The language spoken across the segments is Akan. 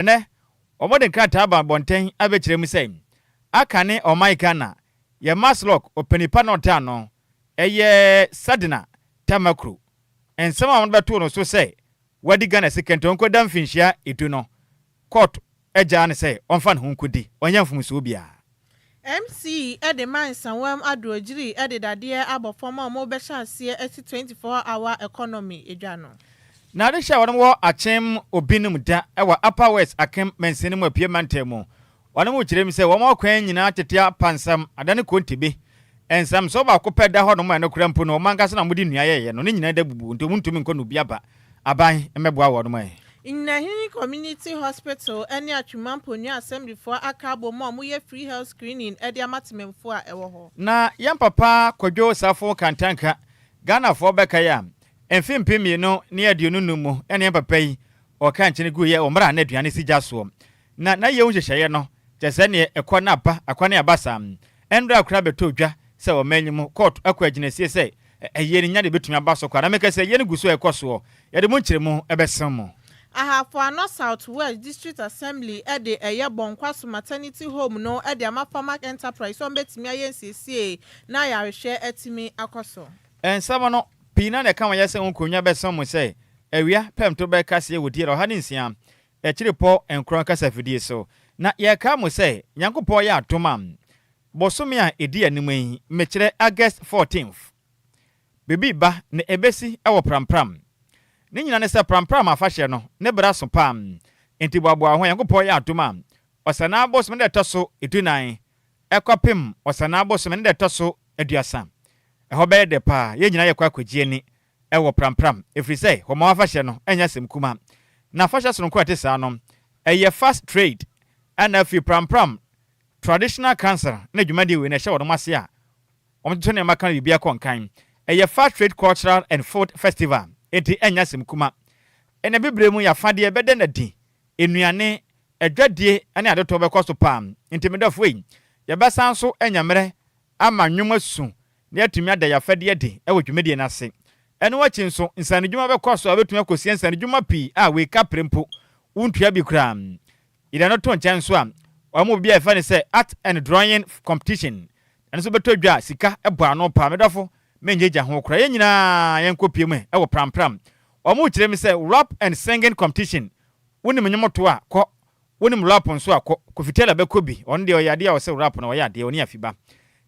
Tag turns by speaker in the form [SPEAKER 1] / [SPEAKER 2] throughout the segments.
[SPEAKER 1] Ɛnnɛ, wɔde nkrataa aba abɔnten abɛkyerɛ mu sɛ, aka ne ɔman Ghana, yɛn MASLOC ɔpanin pa na ɔda ano, ɛyɛ Sadina Tamakru. Nsɛm a wɔde bɛtoo no so sɛ wadi Ghana sika nti ɔnkɔda mfinhyia edu no, kɔɔto agyaa no sɛ ɔmfa ne ho nkɔdi, ɔnyɛ mfomsoɔ biara.
[SPEAKER 2] MC de ma Nsawam Adoagyiri de dadeɛ abɔ fam a wɔrebɛhyɛ aseɛ asi 24 hour economy dwa no.
[SPEAKER 1] Na adehyɛ a wɔnom wɔ Akyem Obinom da wɔ Upper West Akem mansini mu Apue mantam mu. Wɔnom kyerɛ mu sɛ wɔn akwan nyinaa tete apansam, adane kontebe. Nsamsoɔ baako pɛ da hɔnom a ɛno koraa mpo no wɔn ankasa na wɔde nnua yɛeɛ no, ne nyinaa da bubu nti wɔntumi nkɔ na obi aba aban mmɛboa wɔnom ɛ.
[SPEAKER 2] Nyinahini Community Hospital ne Atwima Mponua Assemblyfoɔ aka abom a wɔyɛ free health screening de ama temanmufoɔ a ɛwɔ hɔ.
[SPEAKER 1] Na yɛn papa Kwadwo Safo Kantanka, Ghanafoɔ bɛkae a, mfe 2025 mu na yɛn papa yi ɔkaa nkyene guiɛ wɔ mmerɛ a na aduane si gya soɔ. Na n'ayie ho nhyehyɛeɛ no, kyerɛ sɛ neɛ ɛkɔ na aba, akɔ ne aba saa. Ɛnora koraa bɛtɔɔ dwa sɛ ɔman yi mu kɔɔto akɔ agyinasie sɛ ayie no nya deɛ ɛbɛtumi aba so koraa. Na meka sɛ ayie no gu so a ɛrekɔ soɔ. Yɛde mo nkyerɛmu bɛsem mo.
[SPEAKER 2] Ahafo Ano South West District Assembly de ɛyɛ Bɔnkwaso Maternity Home no de ama Pharmac Enterprise sɛ wɔbɛtumi ayɛ nsiesie na ayarehwɛ atumi akɔ so.
[SPEAKER 1] Nsɛm no, pii no ara na ɛka wɔn yɛ sɛ nkonnwa bɛsɛn mo sɛ awia pɛmto bɛkaseɛ wɔ diɛ 106 akyirepɔ nkorɔn kasafidie so. Na yɛrekaa mo sɛ Nyankopɔn yɛ adom a, bosome a ɛdi anim yi, mekyerɛ August 14th, biribi reba na ɛbɛsi wɔ Prampram. Ne nyinaa ne sɛ Prampram afahyɛ no, ne berɛ aso paa. Enti boaboa wo ho, Nyankopɔn yɛ adom a, Ɔsanaa bosome no da ɛtɔ so dunan kɔpem Ɔsanaa bosome no da ɛtɔ so 30. Ɛhɔ bɛyɛ dɛ paa, yɛn nyinaa yɛkɔ akɔgye ani wɔ Prampram, ɛfiri sɛ Homowo afahyɛ no nyɛ asɛm kuma. Na afahyɛ sononko a ɛte saa no, ɛyɛ Fast Trade ɛna afei Prampram Traditional Council na dwumadie wei no ɛhyɛ wɔn ase a wɔtoto nneɛma ka no biribiara kɔ nkan. Ɛyɛ Fast Trade Cultural and Food Festival, enti ɛnyɛ asɛm kuma. Ɛna bibire mu yɛ afadeɛ bɛda no adi, nnuane, adwadie ne adetɔ bɛkɔ so paa. Enti me dɔfoɔ yi, yɛbɛsan nso anya mmerɛ ama nnwom asu na yɛatumi ada yɛn afadeɛ adi wɔ dwumadie no ase. Ɛno akyi nso, nsaanodwuma bɛkɔ so a wobɛtumi akɔsua nsaanodwuma pii a wei kaprɛ mpo wontua bi koraa. Yɛde ɛno to nkyɛn nso a, wɔn mu bi a yɛfrɛ no sɛ Art and Drawing Competition, ɛno nso bɛtɔ dwa a sika bɔ ano paa. Me dɔfo, mengyagya ho koraa. Yɛn nyinaa yɛnkɔpue mu wɔ Prampram. Wɔkyerɛ me sɛ Rap and Singing Competition, wonim nnwomtoɔ a, kɔ. Wonim rap nso a, kɔ. Kofi Taylor bɛkɔ bi. Ɔno deɛ ɔyɛ adeɛ a ɔsɛ rap na ɔyɛ adeɛ, ɔne Afiba.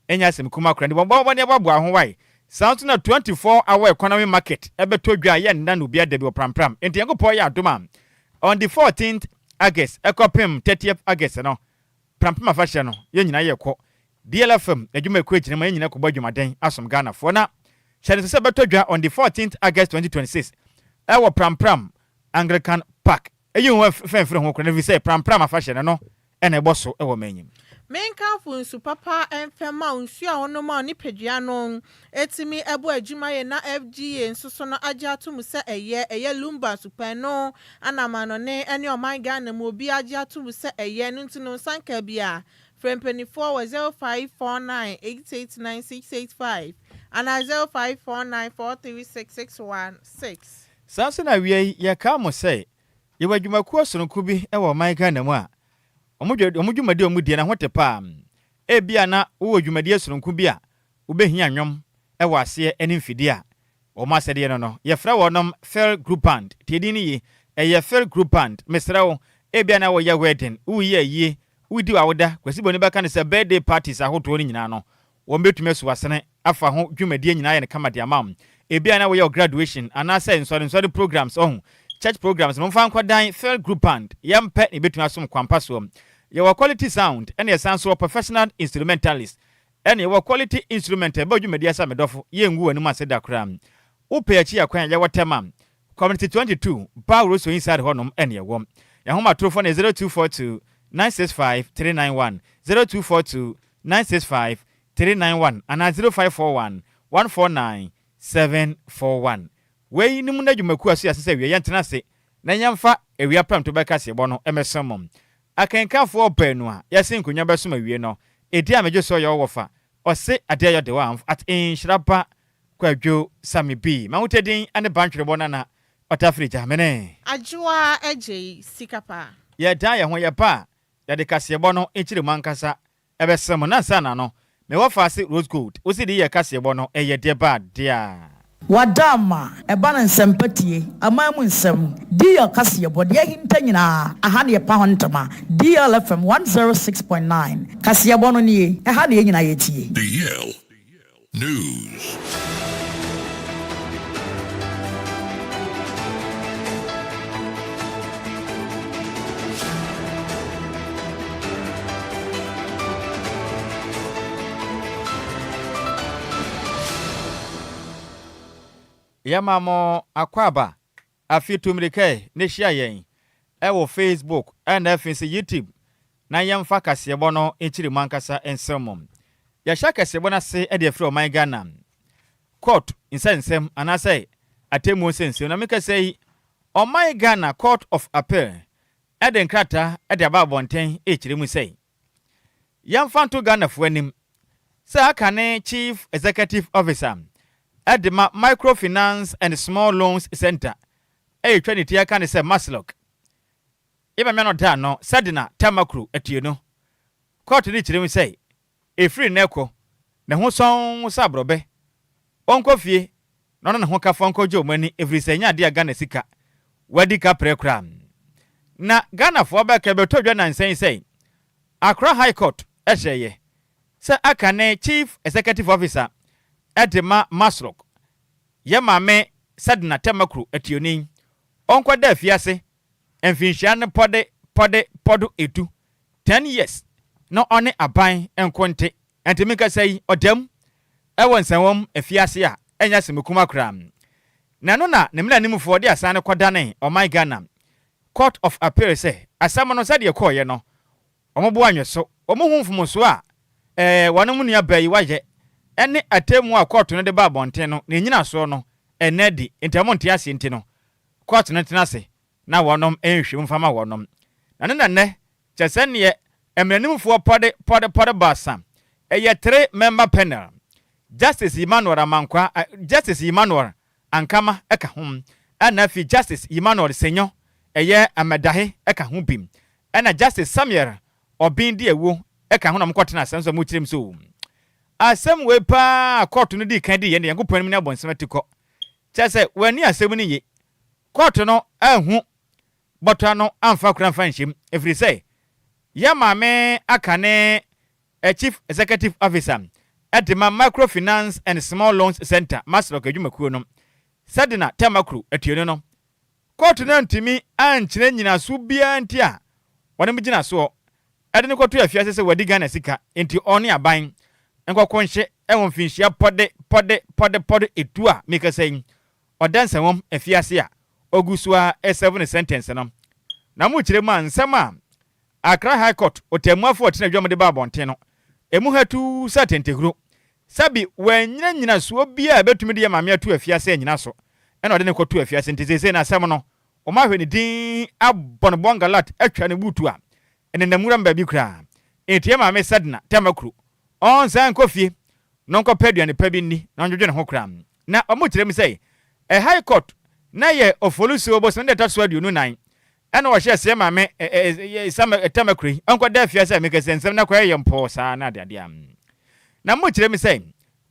[SPEAKER 1] Ɛnyɛ asɛm kumaa koraa. Nti bɔ mmɔden boaboa wo ho wae. Saa nso na 24 hour economy market bɛtɔ dwa a yɛnna no obiara da bi wɔ Prampram. Nti Nyankopɔn yɛ adom a, on the 14th August kɔpem 30th August no, Prampram afahyɛ no, yɛn nyinaa yɛkɔ. DLFM adwumakuo agyina mu a yɛn nyinaa kɔbɔ adwumaden asom Ghanafoɔ. Na hyɛ no nso sɛ ɛbɛtɔ dwa on the 14th August 2026 ɛwɔ Prampram Anglican Park. Eyi ho mfa mfiri ho koraa, efisɛ prampram afahyɛ no no na ɛbɔ so wɔ m'enyim.
[SPEAKER 2] Menkamfo nsu papa mfa mma wo, nsu a wonom a wo nipadua no tumi bɔ adwuma yie na FDA nso so no agye ato mu sɛ ɛyɛ, ɛyɛ Lumba nsupɛn no ana amanɔne ne ɔman Ghana mu obiara agye ato mu sɛ ɛyɛ, ɛno nti no nsa nka biara frɛ mpaninfoɔ wɔ 0549 889 685 anaa 0549 436 616.
[SPEAKER 1] Saa nso na awiei yɛkaa mo sɛ yɛwɔ adwumakuo sononko bi wɔ ɔman Ghana mu a wɔn dwumadi a wɔdie no ho te paa. Ebia na wowɔ dwumadie sononko bi a wobɛhia nnwom wɔ aseɛ ne mfidie a wɔn asɛdeɛ no no. Yɛfrɛ wɔnom Phil Group Band. Tie din no yie, ɛyɛ Phil Group Band. Mesrɛ wo, ebia na woyɛ wedding, woreyɛ ayie, woredi w'awoda, Kwasi Boni bɛka no sɛ birthday parties ahodoɔ no nyinaa no, Wɔbɛtumi asu asene afa ho dwumadie nyinaa ayɛ no kama de ama wo. Ebia na woyɛ wo graduation anaasɛ nsɔrensɔre programs, ɔho, church programs no, momfa nkɔdan Phil Group Band. Yɛmpɛ na yɛbɛtumi asom kwampa soɔ. Yɛwɔ quality sound ɛna yɛsan nso wɔ professional instrumentalist ɛna yɛwɔ quality instrument a ɛbɔ dwumadie asa me dɔfo, yɛngu w'anim ase da koraa. Wopɛ akyi akwan a yɛwɔ Tema, Community 22, Bar Rosso inside hɔnom ɛna yɛwɔ. Yɛn ahomatorofo no yɛ 0242 965 391, 0242 965 391 anaa 0541 149 741. Wei ne mu na dwumakuo a ɛso yɛ ase sɛ awia yɛntena ase na yɛmfa awia prɛmto bɛka seɛbɔ no mmɛsom mo. Akenkanfoɔ baanu a yɛse nkonnwa bɛsom awie no, ɛdi a megye so yɛ wo wɔfa ɔse adeɛ yɔ de wa at nhyira ba Kwadwo Sammy B. M'ahotɛ din ne Bantwerebɔ Nana Ɔtafiri Gyamene.
[SPEAKER 2] Adwoa Agyei Sika Paa.
[SPEAKER 1] Yɛdan yɛn ho yɛba a, yɛde kaseɛbɔ no nkyerɛmu ankasa ɛbɛsɛ mo. Na ansa na no, mewɔ faase Rose Gold, wosi de yɛ kaseɛbɔ no, ɛyɛ deɛ ba adeɛ a.
[SPEAKER 3] Wada ama ɛba no nsɛmpa tie, aman mu nsɛm, DL kaseɛbɔ, deɛ ahinta nyinaa, aha na yɛpa ho ntoma. DL FM 106.9, kaseɛbɔ no nie, ɛha na yɛn nyinaa yɛtie.
[SPEAKER 4] DL News.
[SPEAKER 1] Yɛma mo akwaaba afi tu mmirika ɛ na hyia yɛn ɛwɔ Facebook ɛna afei nso YouTube na yɛmfa kaseɛbɔ no nkyiri mu ankasa nsɛm mu. Yɛhyɛ kaseɛbɔ no ase de afiri ɔman Ghana court nsɛnsɛm anaasɛ atemmuo nsɛnsɛm na mekasa yi, ɔman Ghana Court of Appeal ɛde nkrataa ɛde aba abɔnten ɛkyerɛ mu sɛ yɛmfa nto Ghanafoɔ anim sɛ aka ne Chief Executive Officer ɛde ma Microfinance and Small Loans Center, ɛyɛ twa ne ti aka ne sɛ MASLOC, yɛbɛmɛ no da no Sedina Tamakloe Attionu. Court no kyerɛ mu sɛ ɛfiri nnɛ kɔ ne ho sɔn sɛ aborɔbɛ, ɔnkɔ fie na ɔno ne ho kafa nkɔgye ɔmo ani, ɛfiri sɛ ɛnyɛ adeɛ a Ghana sika wadi ka prɛ koraa. Na Ghanafoɔ bɛka bɛtɔ dwa nansɛn sɛ Accra High Court ɛhyɛeɛ sɛ aka ne Chief Executive Officer ɛde ma MASLOC, yɛ maame Sedina Tamakloe Attionu, ɔnkɔda afiase mfinhyia no pɔde pɔde pɔdo 10, 10 years, na ɔne aban nkonte. Ntumi nkasa yi, ɔdam ɛwɔ nsɛnwɔm afiase a ɛnyɛ asɛm kuma koraa. Na ɛno na ne mmeranimfoɔ de asan no kɔdane ɔman Ghana Court of Appeal sɛ asɛm no sɛdeɛ kɔɔyɛ no, wɔn bo anwɛ so, wɔn ho mfomsoɔ a wɔn mu nua baa yi wayɛ ɛne atemmu a court no de ba abɔnten no ne nyinasoɔ no ɛnɛ di nti wɔn nte aseɛ, nti no court no tena ase na wɔnom nhwɛ mu mfama wɔnom. Na ne nanɛ kyɛ sɛ neɛ mmeranimfoɔ pɔde pɔde pɔde 3, ɛyɛ three member panel, Justice Emmanuel Amankwa, Justice Emmanuel Ankama ɛka ho, ɛna afei Justice Emmanuel Senyo ɛyɛ Amadahe ɛka ho bim, ɛna Justice Samuel Ɔbɛn di awuo ɛka ho, na ɔmokɔtena asɛm sɛ ɔmo kyerɛ mu so asɛm wei paa. Court no di kan di yɛn de Nyankopɔn anim ne abɔnsɛm ati kɔ kyerɛ sɛ wɔani asɛm no ye. Court no anhu bɔtɔ no amfa kora mfa nhyɛm, ɛfiri sɛ yɛ maame aka ne a Chief Executive Officer ɛde ma Microfinance and Small Loans Center, MASLOC adwumakuo no, Sedina Tamakloe Attionu no, court no antumi ankyerɛ nyinaso biara nti a wɔne mo gyina soɔ ɛde no kɔto afiase sɛ wɔadi Ghana sika, nti ɔne aban nkɔkɔ nhye ɛwɔ mfinhyia pɔde pɔde pɔde pɔde 10 a mekasa yi, ɔda nsɛmɔm afiase a ogu so a ɛsɛbo ne sentence no. Na mo kyerɛ mu a, nsɛm a Accra High Court ɔtɛmmuafo ɔtena adwam de ba abɔnten no emu hatu sɛ tentehuro sɛbi wɔanyina nyinasoɔ biara a ɛbɛtumi de yɛ maame ato afiase anyina so ɛna ɔde ne kɔto afiase. Nti seesei no asɛm no wɔn ahwɛ ne din abɔ no bɔngalat atwa ne butu a ɛnenam nwura mu baabi koraa. Nti yɛ maame Sedina Tamakloe ɔnsan nkɔ fie na ɔnkɔpɛ aduane pa bi nni na ɔndwodwo ne ho koraa. Na ɔmo kyerɛ mu sɛ ɛ High Court na yɛ Oforisuo bosome de ɛtɔ so 24 ɛna wɔhyɛ sɛ maame ɛ Tamakloe yi ɔnkɔda afiase a mekɛsɛ nsɛm na kɔyɛ yɛ mpɔɔ saa na adeadeɛ. Na mo kyerɛ mu sɛ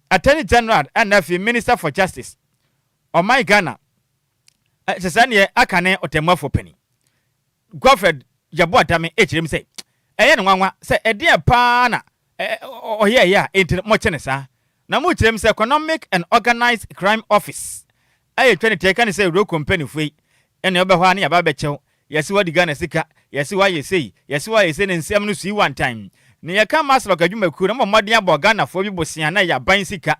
[SPEAKER 1] Attorney General ɛna afei Minister for Justice ɔman Ghana sɛ sɛ neɛ aka ne ɔtɛmmuafoɔ panin Godfred Yeboah Dame ɛkyerɛ mu sɛ ɛyɛ ne nwanwa sɛ ɛdeɛ paa na ɔyɛɛyɛ a enti mɔkyɛ ne saa. Na mo kyerɛ mu sɛ Economic and Organized Crime Office ɛyɛ twa ne tiɛ ka ne sɛ EOCO mpanimfoɔ yi ɛna ɛbɛ hɔ a ne yɛaba bɛkyɛw, yɛsi wadi Ghana sika, yɛsi wayɛ sei, yɛsi wayɛ sei, ne nsɛm no sui wantan. Ne yɛka MASLOC adwumakuo na mo mmɔden abɔ Ghanafoɔ bi bosea na ɛyɛ aban sika,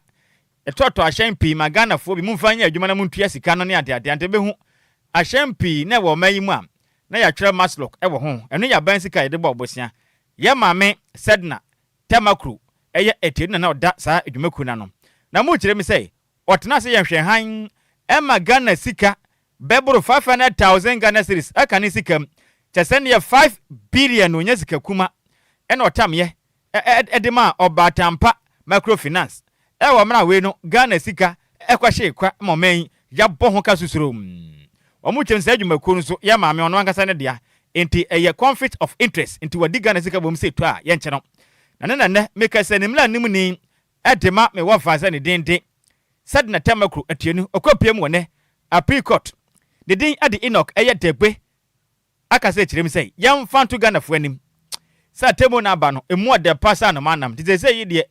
[SPEAKER 1] ɛtɔtɔ ahyɛn pii ma Ghanafoɔ bi, momfa nyɛ adwuma na montua sika no ne adeade ante bɛhu ahyɛn pii na ɛwɔ ɔman yi mu a na yɛatwerɛ MASLOC ɛwɔ ho. Ɛno yɛ aban sika a yɛde bɔ ɔbosea. Yɛ maame Sedina Tamakloe ɛyɛ Attionu na na ɔda saa adwumakuo no ano. Na mo kyerɛ mi sɛ ɔtena ase yɛ nhwɛhan ɛma Ghana sika bɛboro 500,000 Ghana cedis ɛka ne sika mu kyɛ sɛ neɛ 5 billion onya sika kuma ɛna ɔtamyɛ ɛde ma Ɔbaatampa Microfinance ɛwɔ mmerɛ a wei no Ghana sika ɛkɔhyee kwa ma ɔman yi yɛabɔ ho ka susuro. Wɔn kyɛm sɛ adwumakuo no nso yɛ maame ɔno ankasa ne dea. Nti ɛyɛ conflict of interest, nti wɔdi Ghana sika bom sɛ etu a yɛnkyɛ no. Na ne nannɛ meka sɛ ne mmara nim ni ɛde ma me wɔfa sɛ ne din de Sedina Tamakloe Atuonu ɔkɔ mu wɔ nɛ appeal court. Ne din ade Enoch ɛyɛ Degbe aka sɛ kyerɛ mu sɛ yɛmfa nto Ghanafoɔ anim sɛ atemmu no aba no emu ɔdɛ pa sɛ anoma nam. Nti sɛ yi deɛ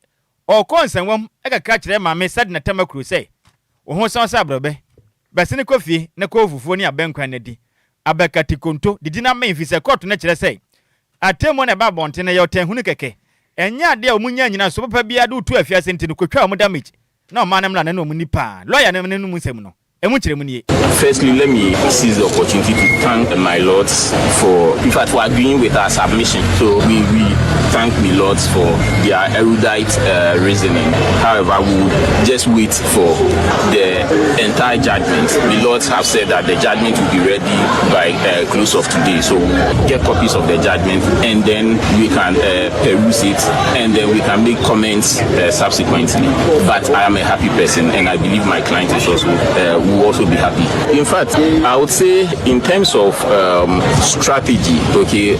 [SPEAKER 1] ɔkɔ nsɛnwam ɛkakra kyerɛ maame Sedina Tamakloe sɛ wo ho san sɛ aborɔbɛ bɛsene kɔ fie na kɔ fufuo ne abɛnkwan no adi abɛkati konto didi na mmɛn fi sɛ kɔɔto no kyerɛ sɛ atemmu no ɛba abɔnten no yɛ ɔtɛnhunu kɛkɛ, ɛnyɛ adeɛ a wɔn nya nyina so papa biara de wotu afiase. Nti no kotwa wɔn damage na ɔman no mmra na ne wɔn nipa lɔya no ne mu nsɛm no ɛmu kyerɛ mu nie.
[SPEAKER 5] Firstly, let me seize the opportunity to thank my lords for, in fact, for agreeing with our submission. So we thank my lords for their erudite reasoning. However, we would just wait for the entire judgment. The lords have said that the judgment will be ready by close of today. So we'll get copies of the judgment and then we can peruse it and then we can make comments subsequently. But I am a happy person and I believe my client is also will also be happy. In fact, I would say in terms of strategy, okay,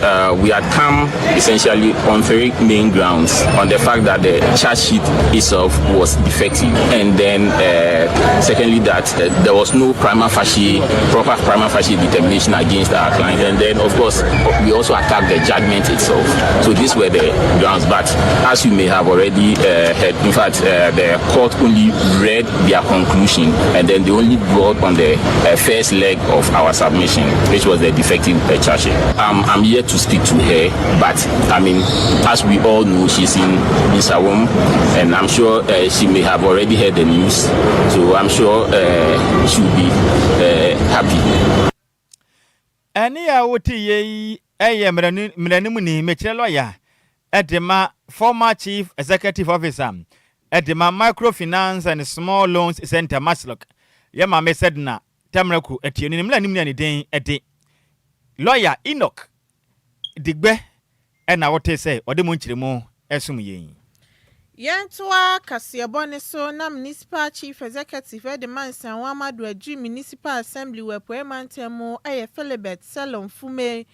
[SPEAKER 5] we had come essentially on three main grounds: on the fact that the charge sheet itself was defective, and then secondly that there was no prima facie, proper prima facie determination against our client, and then of course we also attacked the judgment itself. So these were the grounds. But as you may have already heard, in fact, the court only read their conclusion, and then they only dwelt on the first leg of our submission, which was the defective charge sheet. I'm yet to speak to her, but I mean, as we all know, she's in Nsawam, and I'm sure she may have already heard the news. So I'm sure she'll be happy.
[SPEAKER 1] Ɛne a wote yɛ yi ɛyɛ mmerɛnimu ni mekyerɛ lɔya ɛde ma former chief executive officer ɛde ma Microfinance and Small Loans Center, MASLOC, yɛ maame Sedina Tamakloe Atuonu ne mmerɛnimu ni a ne din ɛde lɔya Enoch Digbe ɛna wote sɛ ɔde mu nkyerɛmu ɛsom yɛn.
[SPEAKER 2] Yɛntoa kaseɛbɔ ne so na Municipal Chief Executive de ma Nsawam Adoagyiri Municipal Assembly wɔ Apuei Mantam mu yɛ Philibert Selom Fume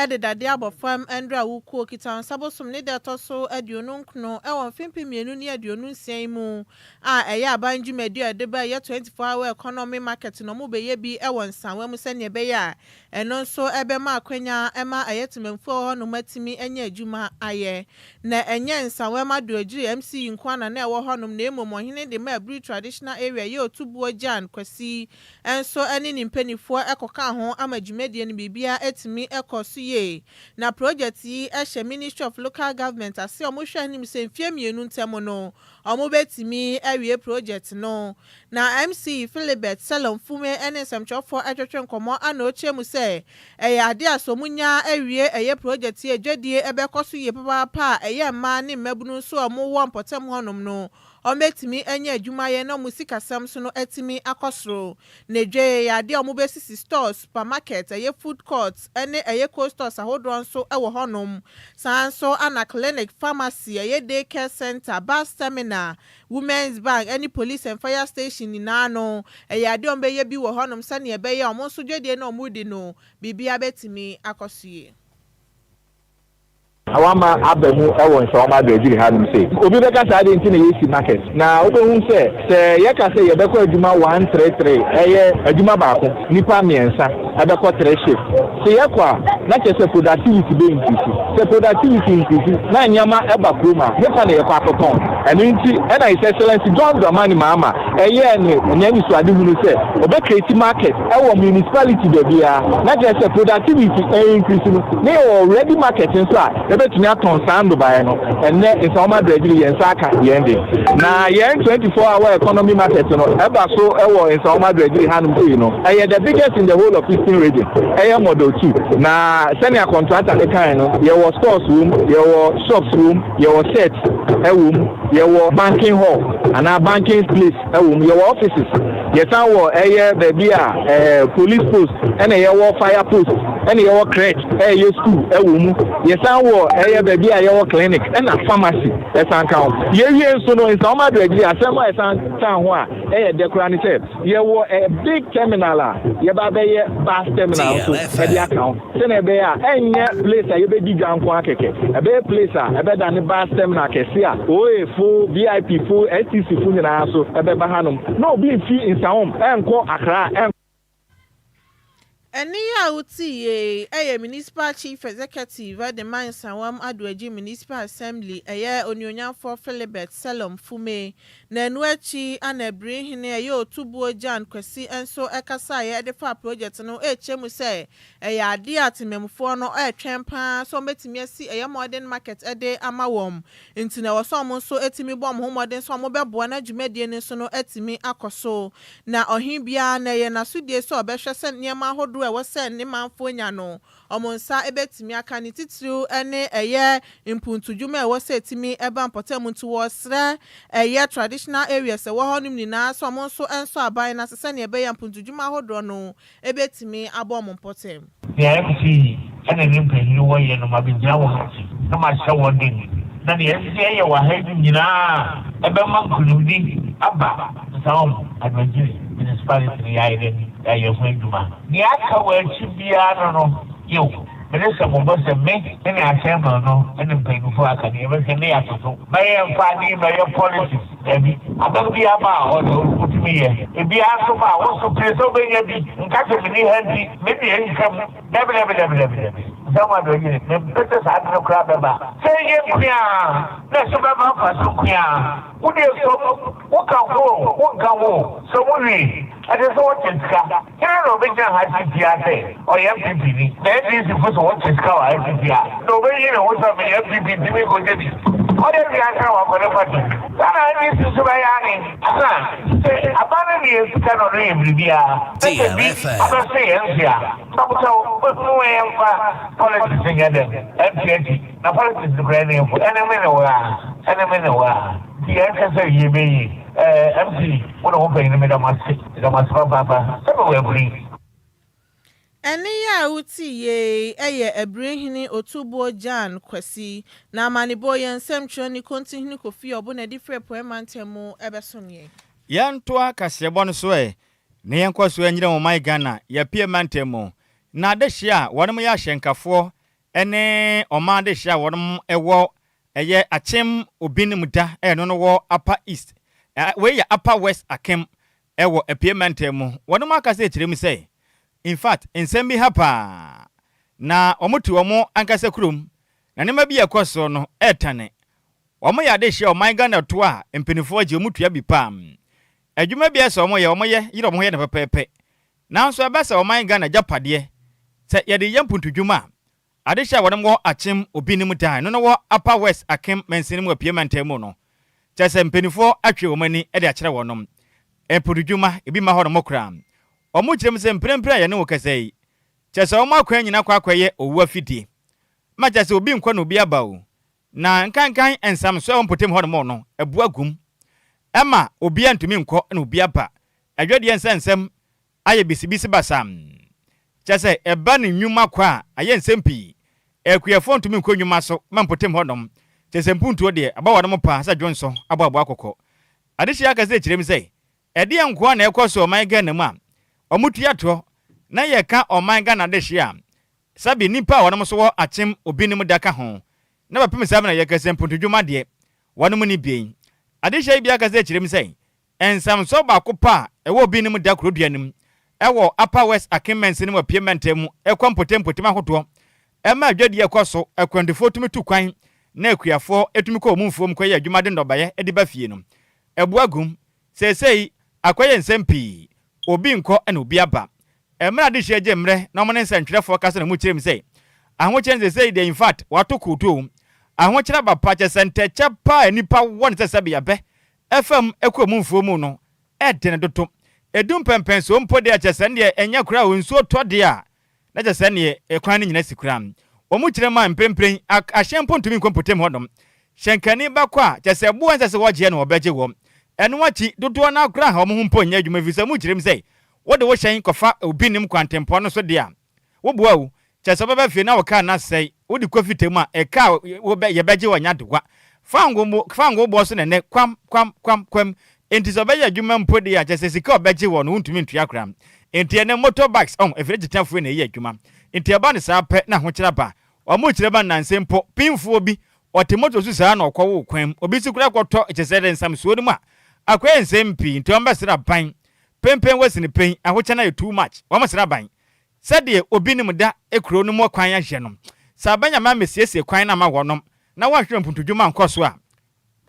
[SPEAKER 2] de dade abɔ fam ndura wukuo kita nsa bosom ne da ɛtɔ so 29 wɔ mfe 2026 yi mu a ɛyɛ aban dwumadi a ɛde ba ɛyɛ 24 hour economy market na ɔmo bɛyɛ bi wɔ Nsawam sɛnea ɛbɛyɛ a ɛno nso ɛbɛma akwanya ɛma ɛyɛ temamufoɔ wɔ hɔnom atumi anya adwuma ayɛ. Na ɛnyɛ Nsawam Adoagyiri MC nko ana na ɛwɔ hɔnom, na mmom ɔhene de ma Aburi Traditional Area yɛ Otubuo Gyan Kwasi nso ne ne mpanimfoɔ ɛkɔka ho ama dwumadie no biribiara atumi ɛkɔ so yie. Na project yi ɛhyɛ Ministry of Local Government ase a wɔhwɛ anim sɛ mfeɛ 2 ntam no wɔn bɛtumi awie project no. Na MC Philibert Selom Fume ne nsɛmtwerɛfoɔ atwetwe nkɔmmɔ ana ɔkyerɛ mu sɛ ɛyɛ ade a sɛ wɔn nya awie ɛyɛ project yi, adwadie ɛbɛkɔ so yie papaapa a ɛyɛ mmaa ne mmabunu nso a wɔwɔ mpɔtam hɔnom no wɔbɛtumi anya adwumayɛ na wɔn sikasɛm so no atumi akɔ soro. Na edwa yi yɛ adeɛ a wɔbɛsisi stores, supermarket, ɛyɛ food court ɛne ɛyɛ cold stores ahodoɔ nso ɛwɔ hɔnom. Saa nso ana clinic, pharmacy, ɛyɛ day care center, bus terminal, women's bank ɛne police and fire station nyinaa no ɛyɛ adeɛ a wɔbɛyɛ bi wɔ hɔnom sɛnea ɛbɛyɛ a wɔn nso dwadie na wɔn di no biribiara bɛtumi akɔ so yie.
[SPEAKER 6] Awama aba mu ɛwɔ Nsawam Adoagyiri hanom sɛ obi bɛka saa de nti na yɛsi market na wobɛhu sɛ sɛ yɛka sɛ yɛbɛkɔ adwuma 1-3-3, ɛyɛ adwuma baako nipa mmiɛnsa ɛbɛkɔ three shift. Sɛ yɛkɔ a, na kyerɛ sɛ productivity bɛ increase. Sɛ productivity increase na nneɛma ɛba kurom a nipa na yɛkɔ akɔtɔn. Ɛno nti ɛna His Excellency John Dramani Mahama ɛyɛɛ ne nea nisuade hunu sɛ ɔbɛ create market ɛwɔ municipality baabiara, na kyerɛ sɛ productivity ɛyɛ increase no ne yɛwɔ ready market nso a yɛbɛtumi atɔn saa ndobaeɛ no. Ɛnnɛ Nsawam Adoagyiri yɛn nsa aka yɛn de na yɛn 24 hour economy market no ɛba so ɛwɔ Nsawam Adoagyiri hanom sei no, ɛyɛ the biggest in the whole of Eastern Region. Ɛyɛ model 2 na sɛnea contractor ne kan no, yɛwɔ stores wom, yɛwɔ shops wom, yɛwɔ set. wɔ mu, yɛwɔ banking hall anaa banking place wɔ mu, yɛwɔ offices, yɛsan wɔ ɛyɛ baabi a ɛɛ police post, ɛna yɛwɔ fire post, ɛna yɛwɔ crèche, ɛyɛ school ɛwɔ mu, yɛsan wɔ ɛyɛ baabi a yɛwɔ clinic ɛna pharmacy ɛsan ka ho. Yɛwie nso no, Nsawam Adoagyiri asɛm a ɛsan tan ho a ɛyɛ dɛ koraa ne sɛ yɛwɔ ɛ big terminal a yɛba bɛyɛ bus terminal nso ɛde aka ho, sɛnea ɛbɛyɛ a ɛnyɛ place a yɛbɛdi dwa nko akɛkɛ, ɛbɛyɛ place a ɛbɛda ne bus terminal kɛse a OA fo, VIP fo, STC fo nyinaa so ɛbɛba hanom na obi nfi Nsawam ɛnkɔ Accra ɛnkɔ.
[SPEAKER 2] Ɛne yi a wote yie ɛyɛ Municipal Chief Executive ɛde ma Nsawam Adoagyiri Municipal Assembly, ɛyɛ Onuonyamfoɔ Philibert Selom Fume. Na ɛno akyi ana Abirihene, ɛyɛ Otubuo Jan Kwasi, nso ɛkasaeɛ ɛde fa project no, ɛrekyɛ mu sɛ ɛyɛ adeɛ a temamufoɔ no ɛretwɛn paa sɛ wɔbɛtumi asi ɛyɛ modern market ɛde ama wɔn, nti na ɛwɔ sɛ wɔn nso ɛtumi bɔ wɔn ho mmɔden sɛ wɔn bɛboa na dwumadie no nso no ɛtumi akɔ so. Na ɔhen biara na ɛyɛ n'asodie sɛ ɔbɛhwɛ sɛ nneɛma ahodoɔ a ɛwɔ sɛ ne manfoɔ nya no, wɔn nsa bɛtumi aka, ne titiriw ne ɛyɛ mpuntudwuma a ɛwɔ sɛ ɛtumi ɛba mpɔtam. Nti wɔresrɛ ɛyɛ traditional areas ɛwɔ hɔnom nyinaa sɛ wɔn nso nsɔ aban no ase sɛnea ɛbɛyɛ mpuntudwuma ahodoɔ no ɛbɛtumi abɔ wɔn mpɔtam.
[SPEAKER 7] Nea MC ɛna ne mpanyin wɔyɛ no, ma bɛgyina wɔ ha akyi na mahyɛ wɔn den, na nea ɛsɛ yɛ wɔ ha yi nyinaa ɛbɛma nkonimdi aba Nsawam Adoagyiri Municipality no. Yɛayɛ dɛ yɛayɛ ho adwuma. Nea aka wɔ akyi biara no, yew, mede sɛ mo bɔ sɛ me ne assembly no ne mpanyinfoɔ aka no, yɛbɛhwɛ ne yɛatoto. Mɛyɛ mfa ne mɛyɛ politics daabi. Abɛn bi aba a ɔde wotumi yɛ ebiara nso ba a woso pere sɛ wobɛnya bi nka sɛ meni ha nti me deɛ nhwɛm. Dabi, dabi, dabi, dabi, dabi. Nsawam Adoagyiri, mempɛ sɛ saa ade no koraa bɛba sɛ ɛyɛ nkuaa na ɛso bɛba mfa so nkuaa. Wodeɛ som woka ho, wonka ho sɛ wowie ɛde sɛ wɔkyɛ sika hene na ɔbɛgyina ha sisia sɛ ɔyɛ NPP ni, na NDC fo sɛ wɔkyɛ sika wɔ NPP a, na ɔbɛyi ne ho sɛ meyɛ NPP nti menkɔgye bi. Ɔyɛ wiase na wakɔ ne party saa na NDC nso bɛyɛ ane na sɛ aba no ne yɛ sika na ɔno yɛ biribiara na sɛ bi abɛso yɛn nse a mpabokyɛw mu yɛmfa politics nyɛ dɛn ɛnte akyi na politics no koraa ne mfo ɛne me ne wo a, ɛne me ne wo a, nti yɛnhwɛ sɛ yɛbɛyi MC wo ne wo panyin. Meda mo ase, meda mo ase papaapa sɛ mewɔ aburi.
[SPEAKER 2] Ɛne yi a wote yie ɛyɛ Abirihene Otubuo Jan Kwasi. Na amanebɔ yɛn nsɛmtwerɛ ne Kontihene Kofi Ɔbo na ɛde firi Apueɛ Mantam mu ɛbɛsom yɛn.
[SPEAKER 1] Yɛntoa kaseɛbɔ no so ɛ na yɛnkɔ so anyina wɔ man Ghana yɛpie mantam mu, na adehye a wɔnom yɛ ahyɛnkafoɔ ne ɔman adehye a wɔnom ɛwɔ ɛyɛ Akyem Obinim da, ɛno no wɔ Upper East, wei yɛ Upper West Akem ɛwɔ Apie mantam mu, wɔnom akasa akyerɛ mu sɛ in fact nsɛm bi ha paa na wɔn te wɔn ankasa kurom na nneɛma bi ɛkɔ so no ɛɛtane. Wɔn yɛ adehye a ɔman Ghana to a mpanimfoɔ gye wɔn tua bi paa. Adwuma bi ɛsɛ wɔn yɛ, wɔn yɛ yere wɔn ho yɛ no pɛpɛɛpɛ, nanso ɛbɛ sɛ ɔman Ghana gyapadeɛ sɛ yɛde yɛ mpuntudwuma a, adehye a wɔn wɔ Akyem Obinim dan no no wɔ Upper West Akem mansini mu, Apue mantam mu no, kyerɛ sɛ mpanimfoɔ atwe wɔn ani de akyerɛ wɔn mpuntudwuma ebi ma hɔ nom koraa. Wɔn kyerɛ mu sɛ mprempren a yɛne wo kasa yi, kyerɛ sɛ wɔn akwan nyinaa kɔ akɔyɛ owu afidie ma kyerɛ sɛ obi nkɔ na obi aba o, na nkankan nsam so a ɛwɔ mpɔtam hɔ nom no ɛboa gum ɛma obiara ntumi nkɔ na obi aba. Adwadeɛ nsɛnsɛm ayɛ bisibisi basam, kyerɛ sɛ ɛba ne nnwuma kɔ a, ayɛ nsɛm pii. Akuafoɔ ntumi nkɔ nnwuma so ma mpɔtam hɔ nom, kyerɛ sɛ mpuntuo deɛ aba wɔn nom paa sɛ dwonso abɔ aboa kɔkɔ. Adehyɛ akasa kyerɛ mu sɛ ɛdeɛ nkoa na ɛkɔ so ɔman Ghana mu a wɔn tua toɔ, na yɛka ɔman Ghana adehye a, sabi nnipa a wɔnom so wɔ Akyem Obinom da ka ho, na bɛpem saa na yɛkasa mpuntudwuma deɛ wɔnom ne bien. Adehyɛ yi bi akasa kyerɛ mu sɛ nsamsɔ baako pa a ɛwɔ Obinom da kurodua no mu ɛwɔ Upper West Akim mansini mu, Apue mantam mu, ɛkɔ mpɔtam ahodoɔ, ɛma adwadie ɛkɔ so, akwantufoɔ tumi tu kwan na akuafoɔ tumi kɔ wɔn mfuom kɔyɛ adwuma de nnɔbaeɛ de ba fie no, ɛboa gum. Seesei akɔyɛ nsɛm pii, obi nkɔ na obi aba. Mmerɛ adehyɛ gye mmerɛ na wɔn ne nsɛntwerɛfoɔ kasa na mu kyerɛ mu sɛ ahokyerɛ no seesei deɛ, in fact, wato kootoo. Ahokyerɛ aba pa, kyɛ sɛ ntɛkyɛ pa a nnipa wɔ no sɛ sɛbe abɛ ɛfam ɛkɔ mu mfuo mu no ɛdene dodo. Edu mpɛmpɛnsoɔ mpo deɛ, kyɛ sɛ deɛ ɛnyɛ koraa o, nsuo tɔ deɛ a na kyɛ sɛ neɛ ɛkwan no nyina si koraa. Wɔn kyerɛ mu a, mprempren ahyɛn mpo ntumi nkɔ mpɔtam hɔnom. Hyɛnkani bɛkɔ a, kyerɛ sɛ boɔ a ɛnsɛ sɛ wɔgyeɛ na wɔbɛgye wɔ. Ɛno akyi, dodoɔ no ara koraa ha wɔn ho mpo nyɛ adwuma ɛfiri sɛ wɔkyerɛ mu sɛ wode wo hyɛn kɔfa obi nim kwantempɔn no so deɛ a, woboa o, kyerɛ sɛ wobɛba fie na wo kaa no asɛe, wode kɔ fita mu a, ɛka a wobɛ, yɛbɛgye wɔ nyɛ adewa. Fango mo, fango boɔ so na ɛnnɛ, kwam, kwam, kwam, kwam. Enti sɛ ɔbɛyɛ adwuma mpo deɛ a, kyerɛ sɛ sika a ɔbɛgye wɔ no wontumi ntua koraa. Enti ɛnnɛ motor bikes, ɔho, ɛfiri akyitafoɔ na ɛyɛ adwuma. Enti ɛba no saa pɛ na ahokyere aba. Wɔkyerɛ ma nnansa mpo, pimfoɔ bi, ɔte moto so saa na ɔkɔwoo kwan mu. Obi nso koraa kɔtɔ kyerɛ sɛ ɛde nsamsoɔ no mu a, akɔyɛ nsɛm pii. Nti wɔbɛsrɛ aban, penpen wɔ sini pen, ahokyɛ no ayɛ too much. Wɔsrɛ aban, sɛdeɛ obi nim da kuro no mu kwan ayɛ no, sɛ aban amma ammɛsiesie kwan no amma wɔnom na wɔanhwɛ mpuntudwuma ankɔ so a,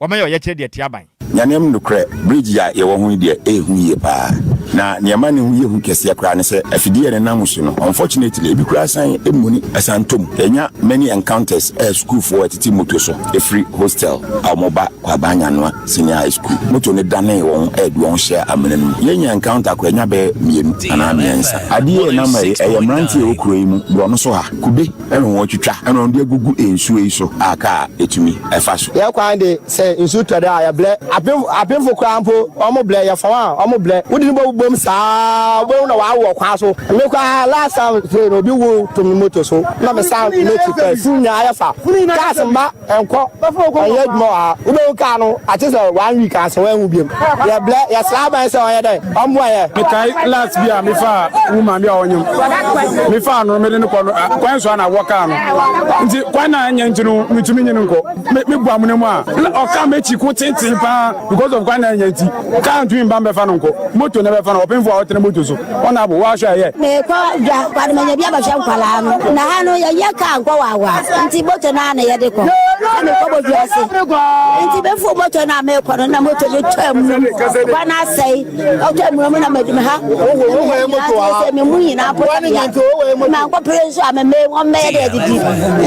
[SPEAKER 1] Wɔbɛyɛ ɔyɛkyerɛ de atia aban.
[SPEAKER 5] Nyaneɛm nokorɛ, bridge a yɛwɔ ho yi deɛ ɛyɛ hu yie paa. Na nea ɛma ne ho yɛ hu kɛseɛ koraa ne sɛ afidie a ɛnenam so no unfortunately ebi koraa san muni san tɔ mu. Yɛnya many encounters a sukuufoɔ ɛtete moto so ɛfiri hostel a wɔba Kwabaa Nyanoa Senior High School. Moto no danee wɔn ɛde wɔn hyɛɛ amena no mu. Yɛnya encounter koraa yɛnya bɛyɛ mmienu anaa mmiɛnsa. Adeɛ a ɛnam ɛyi ɛyɛ mmeranteɛ a ɛwɔ kuro yi mu borɔno so ha, kube. Ɛna wɔtwitwa ɛna wɔde agugu nsuo yi so a kaa ɛtumi ɛfa so.
[SPEAKER 8] Yɛ kwan de sɛ nsu tɔ de a yɛ blɛ apemfo apemfo koraa mpo ɔmo blɛ yɛ fɔn a ɔmo blɛ wode no bɔ bom saa wobɛhu na wawo wɔ kwan so me koraa last time sei no obi wo to me moto so na me san m'akyi kɔɛ funu nyinaa yɛ fa cars mma ɛnkɔ ɛnyɛ adwuma wɔ ha wobɛhu car no akye sɛ one week ansa wanhu biom yɛ blɛ yɛ srɛ aban sɛ ɔnyɛ dɛn ɔmmoa yɛ.
[SPEAKER 9] Mekae last bi a mefaa woman bi a ɔnyem mefaa no mede no kɔ no kwan so a na wɔ kaa no nti kwan na ɛnyɛ nti no metumi nye no nkɔ me bu amena mu a na ɔka m'akyi ko tenten paa because of kwan na ɛnyɛ nti kaa ntumi mba mbɛfa no nkɔ moto na bɛfa no ɔpemfo a ɔtena moto so Ɔna abo w'ahwɛ a yɛ.
[SPEAKER 10] Meekɔ dwa kwade manya bi abɛhwɛ nkwadaa no na ha no yɛnyɛ kaa nkɔ wawa nti moto no ara na yɛde kɔ na mekɔ bɔdua ase nti mefo moto no a meekɔ no na moto no tɔ amunum kwa no asɛe ɔtɔ amunum na madi me ha sɛ me mu nyinaa po dea mankɔpere nso a meme wɔmmɛyɛ dɛ adidi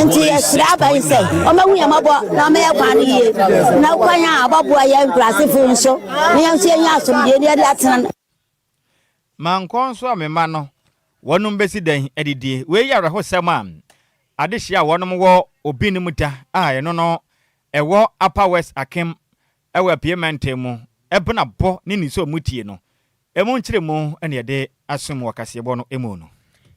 [SPEAKER 10] nti yɛsrɛ aban sɛ ɔmɛhu yɛn mmɔbɔ na ɔmɛyɛ kwan no yie na kwan a ɔbɛboa yɛn nkurasefo nso na yɛn nso yɛnya asomdwoe na yɛde atena.
[SPEAKER 1] Mankɔ nso a me mma no, wɔnom bɛsi dɛn adidie? Wei yɛ awerɛhosɛm a adehyeɛ a wɔnom wɔ Obi no mu da a ɛno no ɛwɔ Upper West Akim ɛwɔ Apue Mantam mu ɛbena bɔ ne nniso a wɔtie no ɛmu nkyerɛmu na yɛde asom wɔ kaseɛbɔ no mu no.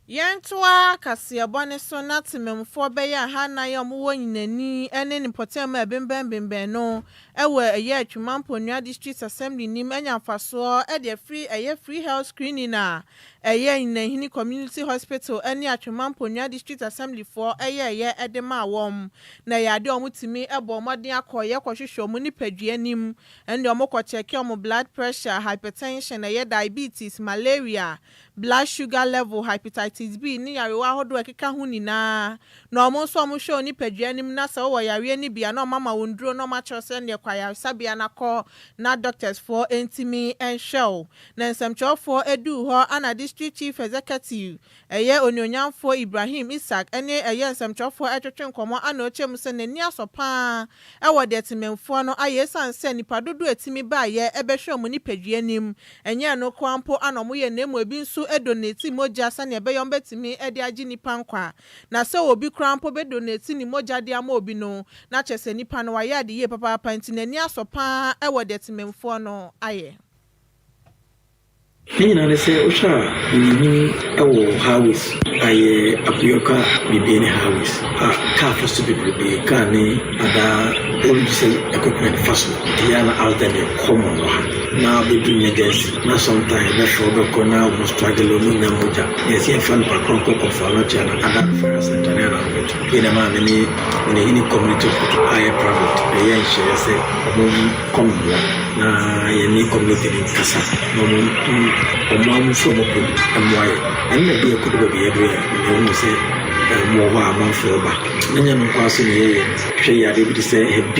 [SPEAKER 2] Yɛntoa kaseɛbɔ no so na temammufoɔ bɛyɛ ahannan a wɔwɔ Nyinani ne ne mpɔtam a ɛbembɛnbembɛn no wɔ ɛyɛ Atwima Mponua District Assembly no mu anya mfasoɔ de afiri ɛyɛ Free Health Screening a ɛyɛ Nyinahini Community Hospital ne Atwima Mponua District Assembly foɔ yɛɛyɛ de maa wɔn. Na ɛyɛ adeɛ a wɔtumi bɔɔ mmɔden akɔyɛ kɔhwehwɛ wɔn nipadua anim ɛnde wɔkɔ kyɛke wɔn blood pressure, hypertension, ɛyɛ diabetes, malaria, blood sugar level, hepatitis B, ne nyarewa ahodoɔ a ɛkeka ho nyinaa. Na wɔn nso a wɔhwɛ wo nipadua no mu na sɛ wowɔ yareɛ no bi a na wɔama wo nnuro na wɔakyerɛ wo sɛ ɛnneɛ kɔ ayaresabea na kɔ na doctors foɔ ntumi nhwɛ wo. Na nsɛmtwerɛfoɔ duu hɔ ana District Chief Executive ɛyɛ Onuonyamfoɔ Ibrahim Issac ne ɛyɛ nsɛmtwerɛfoɔ retwetwe nkɔmmɔ ana ɔkyerɛ mu sɛ n'ani asɔ pa ara wɔ deɛ temanmufoɔ no ayɛ ɛsiane sɛ nnipa dodoɔ a ɛtumi baeɛ bɛhwɛ wɔn nipadua anim Ɛnyɛ ɛno nko ara mpo na wɔyɛ na mmom ebi nso donate mogya sɛnea ɛbɛyɛ wɔbɛtumi de agye nnipa nkwa. Na sɛ obi koraa mpo bɛdonate ne mogya de ama obi no, na kyerɛ sɛ nipa no wayɛ ade yie papaapa nti n'ani asɔ pa ara wɔ deɛ temammufoɔ no ayɛ.
[SPEAKER 11] Ne nyinaa ne sɛ wohwɛ a menyini wɔ highways ayɛ Apueɔka Bibiani highways a car fa so bebrebe car ne adaa road sɛ equipment fa so nti yɛ a na accident yɛ common wɔ ha na bɛdu emergency na sometimes yɛbɛfrɛ wo bɛkɔ na wɔn struggle wɔn nnya mogya na yɛsɛ yɛmfa nipa korɔ nkɔ Kɔmfo Anokye anaa other referral center ne ana wɔbɛto yɛ na maa me ne Nyinahini community hospital a ɛyɛ private yɛyɛ nhyehyɛeɛ sɛ wɔn nkɔ mmoa na yɛne community no nkasa na wɔn wɔn ara mfiri wɔn pɛ mu mmoa yɛn. Ɛno na ɛde yɛn kɔdu baabi a yɛaduru yi a yɛhunu sɛ wɔn wɔ hɔ a amanfoɔ ba. Na nyɛ no nko ara so na yɛyɛ. Hwɛ yadeɛ bi te sɛ hep B,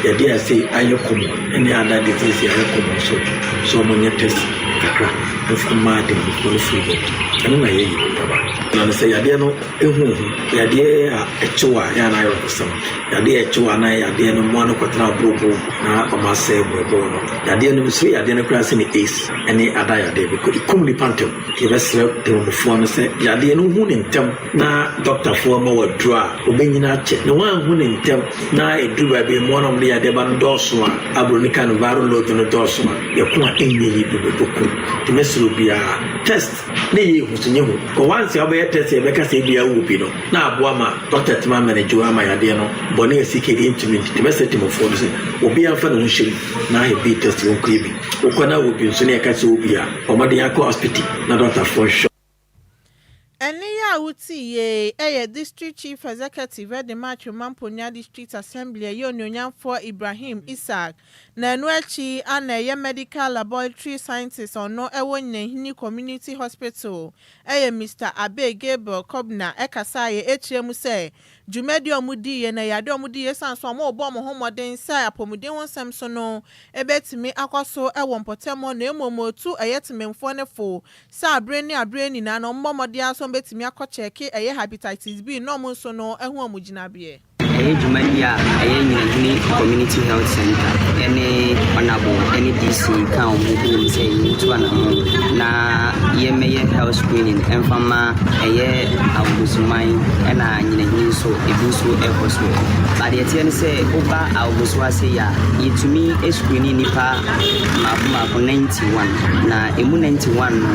[SPEAKER 11] yadeɛ a sei ayɛ common ɛne other disease a ayɛ common nso sɛ wɔnyɛ test. kakra mfa mma ademufoɔ no free bed. Ɛno na yɛyɛ Kuntaba. Na no sɛ yadeɛ no ɛhu hu, yadeɛ a ɛkyew a ɛyɛ a na ayerɛhosɛm, yadeɛ a ɛkyew a na yadeɛ no mmoa no kɔtena aborɔbɔ mu na wɔn asɛe mmerɛbo no. Yadeɛ no mesuro yadeɛ no koraa sene AIDS ɛne ada yadeɛ because ɛkum nipa ntɛm. Yɛbɛsrɛ temamufoɔ no sɛ yadeɛ no hu no ntɛm na dɔktafoɔ ma wo aduro a wobɛnyini akyɛ na woanhu no ntɛm na ɛduru baabi mmoa no a wɔde yadeɛ ba no dɔɔso a aburoni ka no viral load no dɔɔso a yɛko a ɛnyɛ yie bi bɛku nti mɛsrɛ obiara test ne yɛ hu so nyɛ hu kɔ once a wobɛyɛ test a yɛbɛka sɛ ebia wowɔ bi no na aboa ma dɔkta tumi amanage wo ama yadeɛ no bɔne a ɛsi kɛdeɛ ntumi nti mɛsrɛ temamufoɔ no sɛ obiara mfa ne ho nhyɛ mu na ayɛ bi test wɔnkɔyɛ bi wokɔ na wɔ bi nso ne yɛka sɛ wɔ bi a Bɔ mmɔden akɔ hospital na dɔktafoɔ nhwɛ wo.
[SPEAKER 2] Ɛnne yi a wote yei yɛ District Chief Executive de ma Atwima Mponua District Assembly ɛyɛ Onuonyamfoɔ Ibrahim Issac na ɛno akyi a na ɛyɛ Medical Laboratory Scientist ɔno ɛwɔ Nyinahini Community Hospital ɛyɛ Mister Abbey Gabriel Kobna ɛkasaeɛ ɛkyerɛ mu sɛ Dwumadi a wɔdiiɛ no, ɛyɛ adeɛ a wɔdiiɛ esiane sɛ wɔrebɔ wɔn ho mmɔden sɛ apɔmuden ho nsɛm so no bɛtumi akɔ so wɔ mpɔtam hɔ na mmom wɔtu ɛyɛ temanmufoɔ no fo sɛ aberɛ ne aberɛ nyinaa no wɔmmɔ mmɔden ara sɛ wɔbɛtumi akɔ kyɛɛke ɛyɛ Hepatitis B na wɔn nso no ahu wɔn gyinabeɛ.
[SPEAKER 12] Ɛyɛ dwumadi a ɛyɛ Nyinahini Community Health Centre ne Honourable ne DC kaa wɔn ho boom sɛ yɛntu anamɔn na yɛmmɛyɛ health screening mfa mma ɛyɛ Awogosuman ɛna Nyinahini nso ebi nso ɛkɔ so. But deɛ ɛteɛ ne sɛ woba Awogosu ase yi a yɛtumi screen nnipa mmaako mmaako 91 na emu 91 no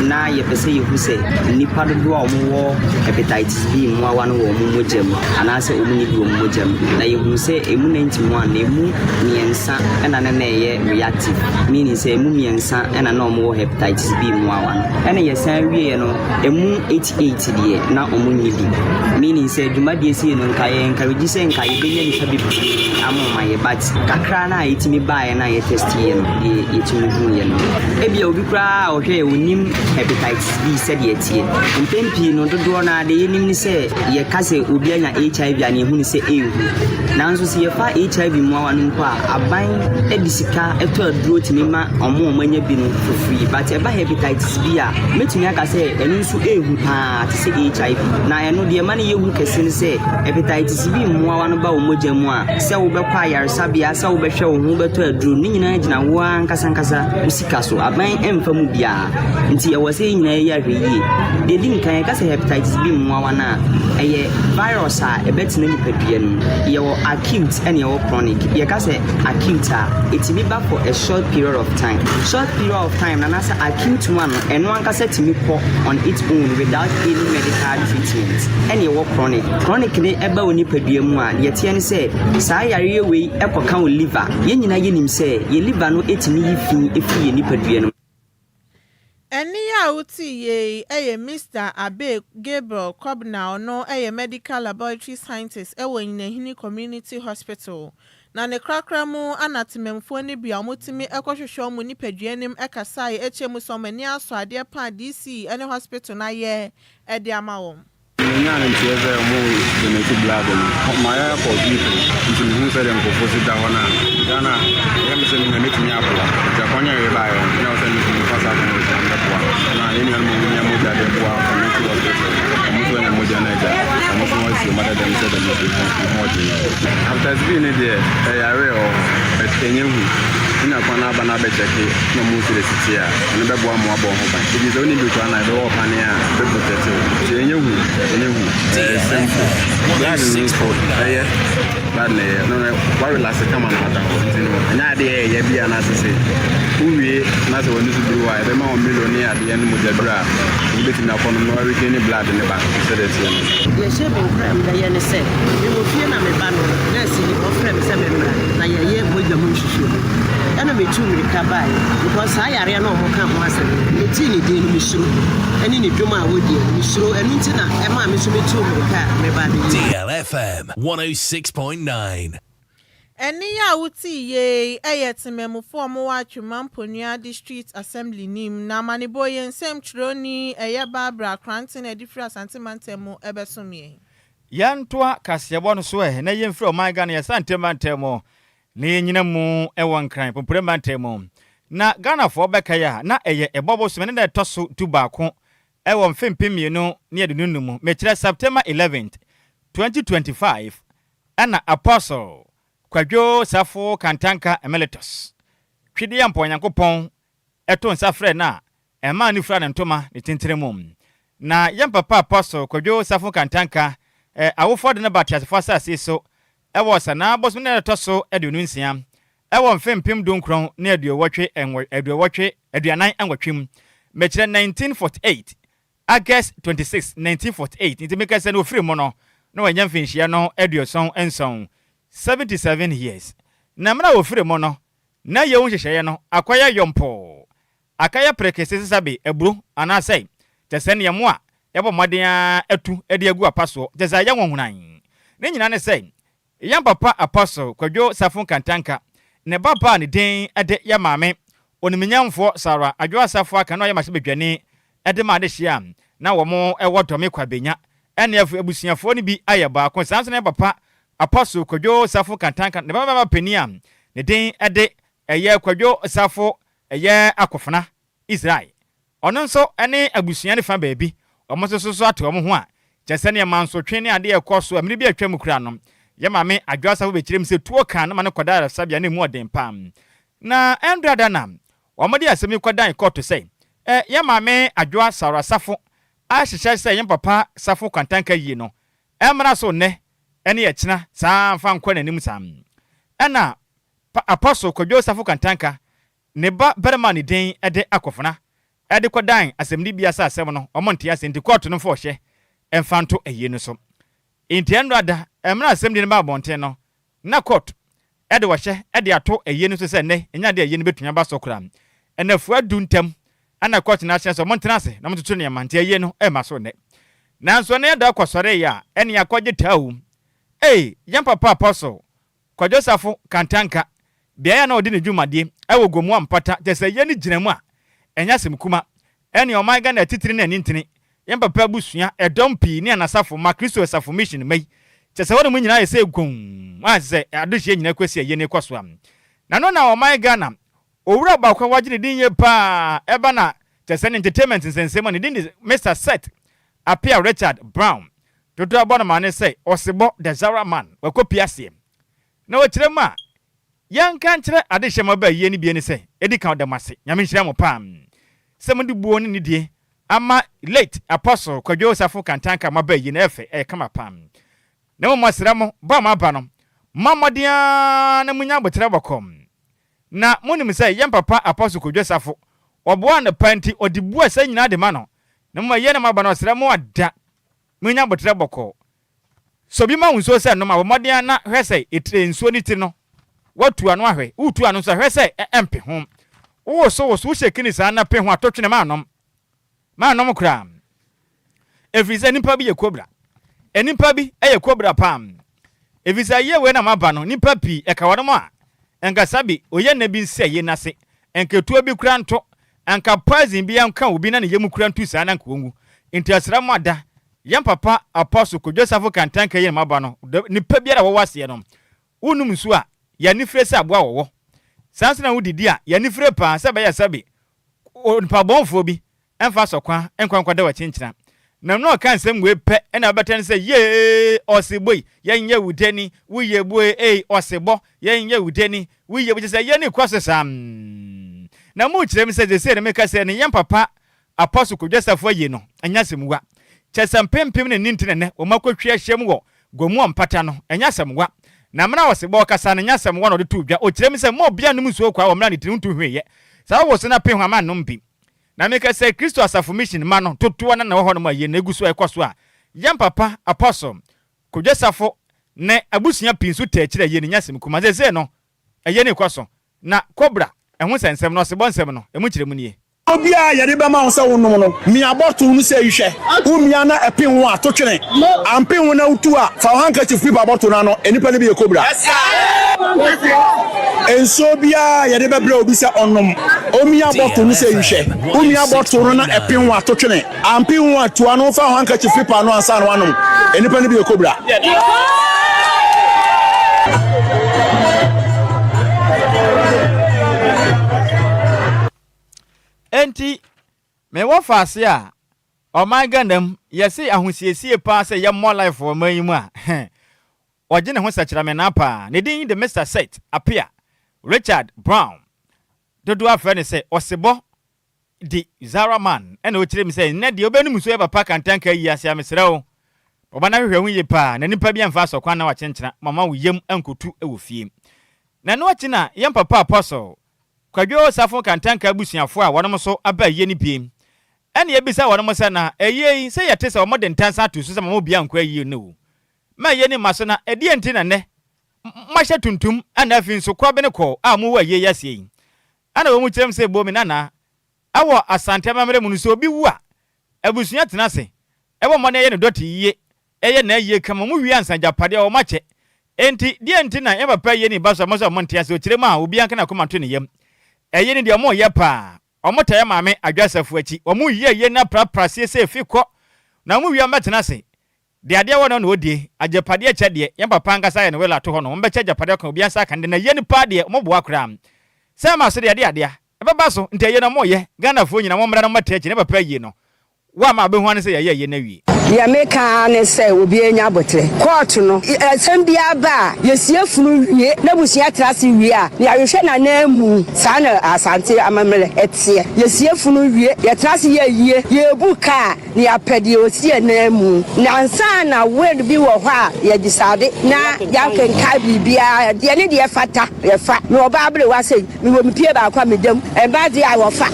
[SPEAKER 12] na yɛpɛ sɛ yɛhu sɛ nnipa dodoɔ a wɔwɔ hepatitis B mmoawa no wɔ wɔn mogya mu anaasɛ wɔn nni bi wɔ wɔn mogya mu. Na yɛhu sɛ emu 91 no emu mmiɛnsa ɛna na na ɛyɛ reactive meaning sɛ emu mmiɛnsa ɛna na wɔwɔ hepatitis B mmoawa no. Ɛna yɛsan wieɛ no Ɛmu 88 deɛ na ɔmo nni bi. Meaning sɛ dwumadie sei no nka yɛ encourage sɛ nka yɛbɛnya nnipa bebree ama ɔmo ayɛ but kakra no a yɛtumi baeɛ no a yɛ test yɛ no deɛ yɛtumi huiɛ no. Ebia obi koraa a ɔhwɛ yɛ ɔnnim hepatitis B sɛdeɛ ɛteɛ. Mpɛn pii no dodoɔ no ara deɛ yɛnim ne sɛ yɛka sɛ obi anya HIV a na yɛhu no sɛ ɛnhu. Nanso sɛ yɛfa HIV mmoawa no mpo a aban de sika tɔ aduro tumi ma ɔmo a ɔmo anya bi no for free but ɛba hepatitis B a, mɛtumi aka sɛ ɛno nso ɛyɛ hu paa te sɛ HIV. Na ɛno deɛ ɛma no yɛ hu kɛse ne sɛ, hepatitis B mmoawa no ba wo mogya mu a, sɛ wobɛkɔ ayaresabea, sɛ wobɛhwɛ wo ho, wobɛtɔ aduro, ne nyinaa gyina wo ara ankasa ankasa wo sika so. Aban mfa mu biara. Nti ɛwɔ sɛ yɛn nyinaa yɛyɛ ahwɛyie. Deɛ ɛdi nkan, yɛka sɛ hepatitis B mmoawa no a, ɛyɛ virus a ɛbɛtena nipadua no mu. Yɛwɔ acute ɛne yɛwɔ chronic. Yɛka sɛ acute a, ɛtumi ba for a short period of time. Short period of time no anaasɛ acute one no, ɛno ankasa tumi kɔ on its own without any medical treatment. Ɛna ɛwɔ chronic. Chronic no ɛba wo nipadua mu a, deɛ ɛteɛ ne sɛ saa yareɛ wei ɛkɔka wo liver. Yɛn nyinaa yɛnim sɛ yɛn liver no tumi yi fi firi yɛn nipadua no mu.
[SPEAKER 2] Ɛnne yi a wotee yei yɛ Mister Abbey Gabriel Kobna a ɔno yɛ Medical Laboratory Scientist wɔ Nyinahini Community Hospital. Na ne korakora mu na temammufoɔ no bi a wɔtumi kɔhwehwɛ wɔn nipadua anim kasaeɛ kyerɛ mu sɛ wɔn ani asɔ adeɛ pa a DC ne hospital no ayɛ de ama wɔn.
[SPEAKER 9] Menyaa no nteɛ sɛ ɔmo donate blood no, mayɛ akɔ deep no nti mehu sɛdeɛ nkorɔfoɔ si da hɔ no a, da no a ɛyɛ me sɛ menya mɛtumi aboa, nti akwan a wei baeɛ no na ɛwɔ sɛ me nso mefa saa kwan wei so na mebɛboa na yɛn nuanom a wɔhia mogya de boa community hospital no, wɔn nso anya mogya no agya wɔn nso asi wɔn adada mu sɛ dɛm nso ho ɔden. Hepatitis B no deɛ ɛyare wɔ hɔ but ɛnyɛ hu, wonya kwan na aba na abɛ kyɛke na ɔmo hu sɛdeɛ ɛsi teɛ a, ɛno bɛboa ma wabɔ wo ho ban. Nti sɛ wonni bi koraa no a yɛbɛwɔ wo paneɛ a ɛbɛ protect wo. Nti ɛnyɛ hu, ɛnyɛ hu, ɛyɛ simple. Blood no nso ɛyɛ, blood no ɛyɛ, no no wa relax kama na ada hɔ nti no ɛnyɛ adeɛ a ɛyɛ bi anaasɛ sɛ wowie na sɛ w'ani so biri wo a yɛbɛma wo Milo ne adeɛ ne mogya duro a wobɛtumi akɔnom na wa regain blood no back sɛdeɛ ɛteɛ no.
[SPEAKER 13] Deɛ ɛhyɛɛ me nkuran a mebɛyɛ ne sɛ, mewɔ fie na me ba no, nɛɛseni, ɔfrɛɛ me sɛ memmra na yɛyɛ mogya mu nhwehwɛmu. Ɛna metuu mmirika baeɛ because saa yareɛ no a wɔka ho asɛm no, metee ne din no mesuro, ɛne ne dwuma a wɔdie no mesuro, ɛno nti na ɛmaa me nso metuu mmirika a meba abɛyi.
[SPEAKER 4] DLFM 106.9.
[SPEAKER 2] Ɛnne yi a wotee yei yɛ temammufoɔ a wɔwɔ Atwima Mponua District Assembly no mu, na amanebɔ yi nsɛmtwerɛni ɛyɛ Barbara Koranteng na ɛde firi Asante Mantam mu bɛsom yɛn.
[SPEAKER 1] Yɛntoa kaseɛbɔ no so ɛ na yɛmfiri ɔman Ghana yɛsan ntam mantam mu na yɛnyina mu wɔ Nkran Pompore mantam mu. Na Ghanafoɔ bɛkae a, na ɛyɛ Ɛbɔ bosome ne da ɛtɔ so dubaako wɔ mfe 2025 mu, mekyerɛ September 11th, 2025, ɛna Apostle Kwadwo Safo Kantanka Emeritus, Twedeampɔn Nyankopɔn too nsa frɛɛ no a ɛmaa no furaa ne ntoma ne tentene mu. Na yɛn papa Apostle Kwadwo Safo Kantanka awofoɔ de no baa teasefoɔ asase so wɔ Sanaa bosome no da ɛtɔ so 26 wɔ mfe 1988 48 mu, mekyerɛ 1948, August 26, 1948, nti meka sɛ na ɔfiri mu no na wanya mfinhyia no 77, 77 years. Na mmerɛ a ɔfiri mu no, na yei nhyehyɛeɛ no akɔyɛ yɔmpoo, akayɛ prekese sesabe aburo anaasɛ kyɛ sɛ neɛ mo a yɛbɔ mmɔden ara atu de agu apa soɔ, kyɛ sɛ ayɛ nwonwonan. Ne nyinaa ne sɛ, Yɛn papa Apostle Kwadwo Safo Kantanka ne ba baa ne din de yɛ maame Onimnyamfoɔ Sarah Adwoa Safo Aka na ɔyɛ mmarahyɛbadwani de ma adehyeɛ a na wɔn wɔ Dɔme Kwabenya ɛne afei abusuafoɔ no bi ayɛ baako. Saa nso na yɛn papa Apostle Kwadwo Safo Kantanka ne ba barima panin a ne din de ɛyɛ Kwadwo Safo ɛyɛ Akofena Israel. Ɔno nso ne abusua no fa baabi, wɔn nso so ato wɔn ho a, kyerɛ sɛ nea mansotwe ne ade a ɛkɔ so a mmere bi a atwam koraa no, yɛn maame Adwoa Asafo bɛkyerɛɛ mu sɛ tuo kaa no ma no kɔdaa ayaresabea na emu ɔden paa. Na ɛndra da na wɔde asɛm yi kɔdan kɔɔto sɛ, ɛ, yɛn maame Adwoa Saura Safo ahyehyɛ sɛ yɛn papa Safo Kwantanka yie no mmra so nnɛ ne ɛkyena saa ara mfa nkɔ n'anim saa. Ɛna Pa Apostle Kwadwo Safo Kantanka Ne ba barima a ne din de Akofena de kɔdan asɛmdibea sɛ asɛm no wɔnte ase nti kɔɔto no mfa ɔhyɛ mfa nto ayie no so. Enti ɛnnora da mmerɛ a asɛmdi no baa abɔnten no na kɔɔto de ɔhyɛ de ato ayie no so sɛ nnɛ ɛnyɛ adeɛ a ayie no bɛtumi aba so koraa. Nnafua du ntam na kɔɔto no ahyɛ sɛ wɔntena ase na wɔntoto nneɛma nti ayie no remma so nnɛ. Nanso ɛnnɛ yɛda kɔsɔreeɛ a ɛne akɔgye taawu. Ei yɛn papa Apostle Kwadwo Safo Kantanka, beaeɛ a na ɔdi ne dwumadie wɔ Gomoa Mpata, kyerɛ sɛ yɛn gyina mu a, ɛnyɛ asɛm kuma. Ɛne ɔman Ghana atitire ne anintini, yɛn papa abusua, ɛdɔm pii ne anasafo mma Kristo Asafo Mission mma yi, kyerɛ sɛ hɔnom nyinaa ayɛ sɛ gomm a ɛsɛ sɛ adehyeɛ nyinaa kɔsi ayie no rekɔ so a. Na no na ɔman Ghana Owura baako a wagye ne din yie pa ara ɛba na kyerɛ sɛ ne entertainment nsɛnsɛm mu a ne din de Mister Seth Appiah Richard Brown. Dodoɔ a wɔbɔ no amane sɛ Ɔsebɔ The Zara Man, wakɔpue aseɛ. Na ɔkyerɛ mu a, yɛnka nkyerɛ adehyeɛ ma ɔbaa yie no bie ne sɛ, ɛdi kan ɔda mo ase, Nyame nhyira mo paa sɛ mode buo ne nidie ama late Apostle Kwadwo Osafo Kantanka a moaba yie no, ɛyɛ fɛ, ɛyɛ kama paa. Na mmom ɔsrɛ mo, bɔ a moaba no, mommɔ mmɔden ara na monya aboterɛ bɔkɔɔ. Na monim sɛ yɛn papa Apostle Kojo Safo, wɔboaa no paa nti ɔde bu a sɛ nyinaa de ma no. Na mmom ɛyɛ na moaba no ɔsrɛ mo ada monya aboterɛ bɔkɔɔ. Sɛ obi ma wo nsuo sɛ nom a, bɔ mmɔden ara na hwɛ sɛ etire nsuo no tiri no woatu ano ahwɛ. Woretu ano nso a, hwɛ sɛ ɛmpe ho. Wowosowoso, wo shake no saa na pe ho a, to twene ma anom. Mannom koraa. Ɛfiri sɛ nnipa bi yɛ kobra. Nnipa bi yɛ kobra paa. Ɛfiri sɛ ayie wei na maba no, nnipa pii ɛka wɔnom a, nka sabi oyɛ nna bi nsi ayie no ase, nka etuo bi koraa nto, nka poison bi nka obi na ne yam koraa ntu saa na nka ɔnwu. Nti ɛsrɛ mo ada, yɛn papa Apostle Kojo Safo Kantanka yi na maba no, nipa biara a wɔwɔ aseɛ no, wonnom nsuo a, yɛ anifire sɛ aboa wɔwɔ. Saa nso na wodidi a, yɛ anifire paa sɛ ɛbɛyɛ sɛbe onipa bɔnfoɔ bi mfa sɔkwa nkɔ nkɔda w'akyenkyena. Na na ɔka nsɛm wei pɛ na wobɛtɛ no sɛ yee ɔsebɔ yi yɛnyɛ wo dani wo yɛ bue ei ɔsebɔ yɛnyɛ wo dani wo yɛ kyɛ sɛ yɛ ne kɔ so saa. Na mo kyerɛ mu sɛ sesei no meka sɛ ne yɛn papa Apostle Kojo Asafo ayie no ɛnyɛ asɛm wa. Kyɛ sɛ mpempem ne ne nti na nnɛ wɔn akɔtwi ahyia mu wɔ Gomoa mpata no ɛnyɛ asɛm wa. Na mmerɛ a ɔsebɔ ɔkasa no ɛnyɛ asɛm wa na ɔde too dwa. Ɔkyerɛ mu sɛ mma obiara nnom nsuo kwa wɔ mmerɛ a ne tiri ntu hweeɛ. Saa woso na pe ho ama nnom bi. Na meka sɛ Kristo Asafo Mission mma no dodoɔ no na ɛwɔ hɔnom a yei na ɛgu so a ɛkɔ so a yɛn papa Apostle Kojo Safo ne abusua pii nso taa akyiri a yei no nyɛ asɛm kumaa. Seesei no ɛyɛ no rekɔ so. Na Cobra ɛho nsɛnsɛm no ɔsebɔ nsɛm no ɛmu nkyerɛmu nie.
[SPEAKER 9] Obiara a yɛde bɛma wo sɛ wonom no, mia bɔtol no sɛ yi hwɛ. Womia na ɛpen ho a, to twene. Ampen ho na wotu a, fa wo handkerchief pipa bɔtol no ano. Nnipa no bi yɛ kobra. Nsuo biara a yɛde bɛbrɛ obi sɛ ɔnom, omia bɔtol no sɛ yi hwɛ. Womia bɔtol no na ɛpen ho a, to twene. Ampen ho a, tu ano fa wo handkerchief pipa ano ansa na woanom. Nnipa no bi yɛ kobra.
[SPEAKER 1] Enti mewɔ faase a ɔman Ghana mu yɛse ahosiesie paa sɛ yɛmmɔ life wɔ ɔman yi mu a, ɔgye ne ho sɛkyerɛmenaa paa. Ne din de Mister Seth Appiah Richard Brown. Dodoɔ afrɛ no sɛ Ɔsebɔ de Zara Man. Ɛna ɔkyerɛ mu sɛ, Nnɛ deɛ wobɛnom nsuo yɛ papa kantanka yi ase a mesrɛ wo, bɔ na hwehwɛ ho yie paa na nipa bi amfa asɔ kwan na wakyenkyena mama wo yam ankotu wɔ fie. Na ɛno akyi na yɛn papa Apostle Kwadwo Osafo Kantanka abusuafoɔ a wɔnom nso aba ayie no bie. Ɛna yɛbisa wɔnom sɛ na ayie yi sɛ yɛte sɛ wɔde ntansa ato so sɛ mama obiara nkɔ ayie no o, ma ayie no mma so na ɛdeɛn nti na nnɛ moahyɛ tuntum ɛna afei nso kɔbene kɔɔ a mowɔ ayie yi aseɛ yi? Ɛna wɔn kyerɛ mu sɛ Bomi nana ɛwɔ Asante amammerɛ mu no sɛ obi wu a abusua tena ase ɛbɔ mmɔden ɛyɛ no dɔte yie ɛyɛ n'ayie kama wɔn wie ansa agyapadeɛ a wɔn akyɛ. Enti deɛn nti na yɛn papa ayie no ba so a mo sɛ wɔn nte ase ɔkyerɛ mu a obiara nka n'akoma nto ne yam. Ayie no deɛ wɔn yɛ paa wɔn taa yɛ maame Adwo Asafo akyi wɔn yi ayie no aprapra siesie fi kɔ na wɔn wie a wɔn bɛtena ase Deɛ adeɛ wɔ no na ɔdie, agyapadeɛ kyɛ deɛ, yɛn papa ankasa ayɛ no will ato hɔ no, wɔbɛkyɛ agyapadeɛ aka obiara nsa aka no deɛ, na yie no paa deɛ, wɔboa koraa. Sɛ ɛma so deɛ, ɛde adeɛ a, ɛbɛba so, nti ayie no wɔyɛ, Ghanafoɔ nyinaa mommra na mommɛte akyi, ne papa ayie no, wo a ma wobɛhu ara ne sɛ yɛayɛ ayie no awie.
[SPEAKER 14] Deɛ meka ara ne sɛ obiara nya aboterɛ. Kɔɔto no, asɛm biara ba a, yɛsie funu wie na abusua tra ase wie a, na yɛahwehwɛ n'ananmu. Saa na Asante amammerɛ teɛ. Yɛsie funu wie, yɛtra ase yɛ ayie, yɛbu ka a, Na yɛapɛ deɛ ɔsi ananmu. Na ansa na will bi wɔ hɔ a yɛgyesade na yɛakenkan biribiara, deɛ ne deɛ fata yɛfa. Mewɔ ɔbaa aberewa sei, mewɔ me pie baako a meda mu, mmaa deɛ a wɔfa,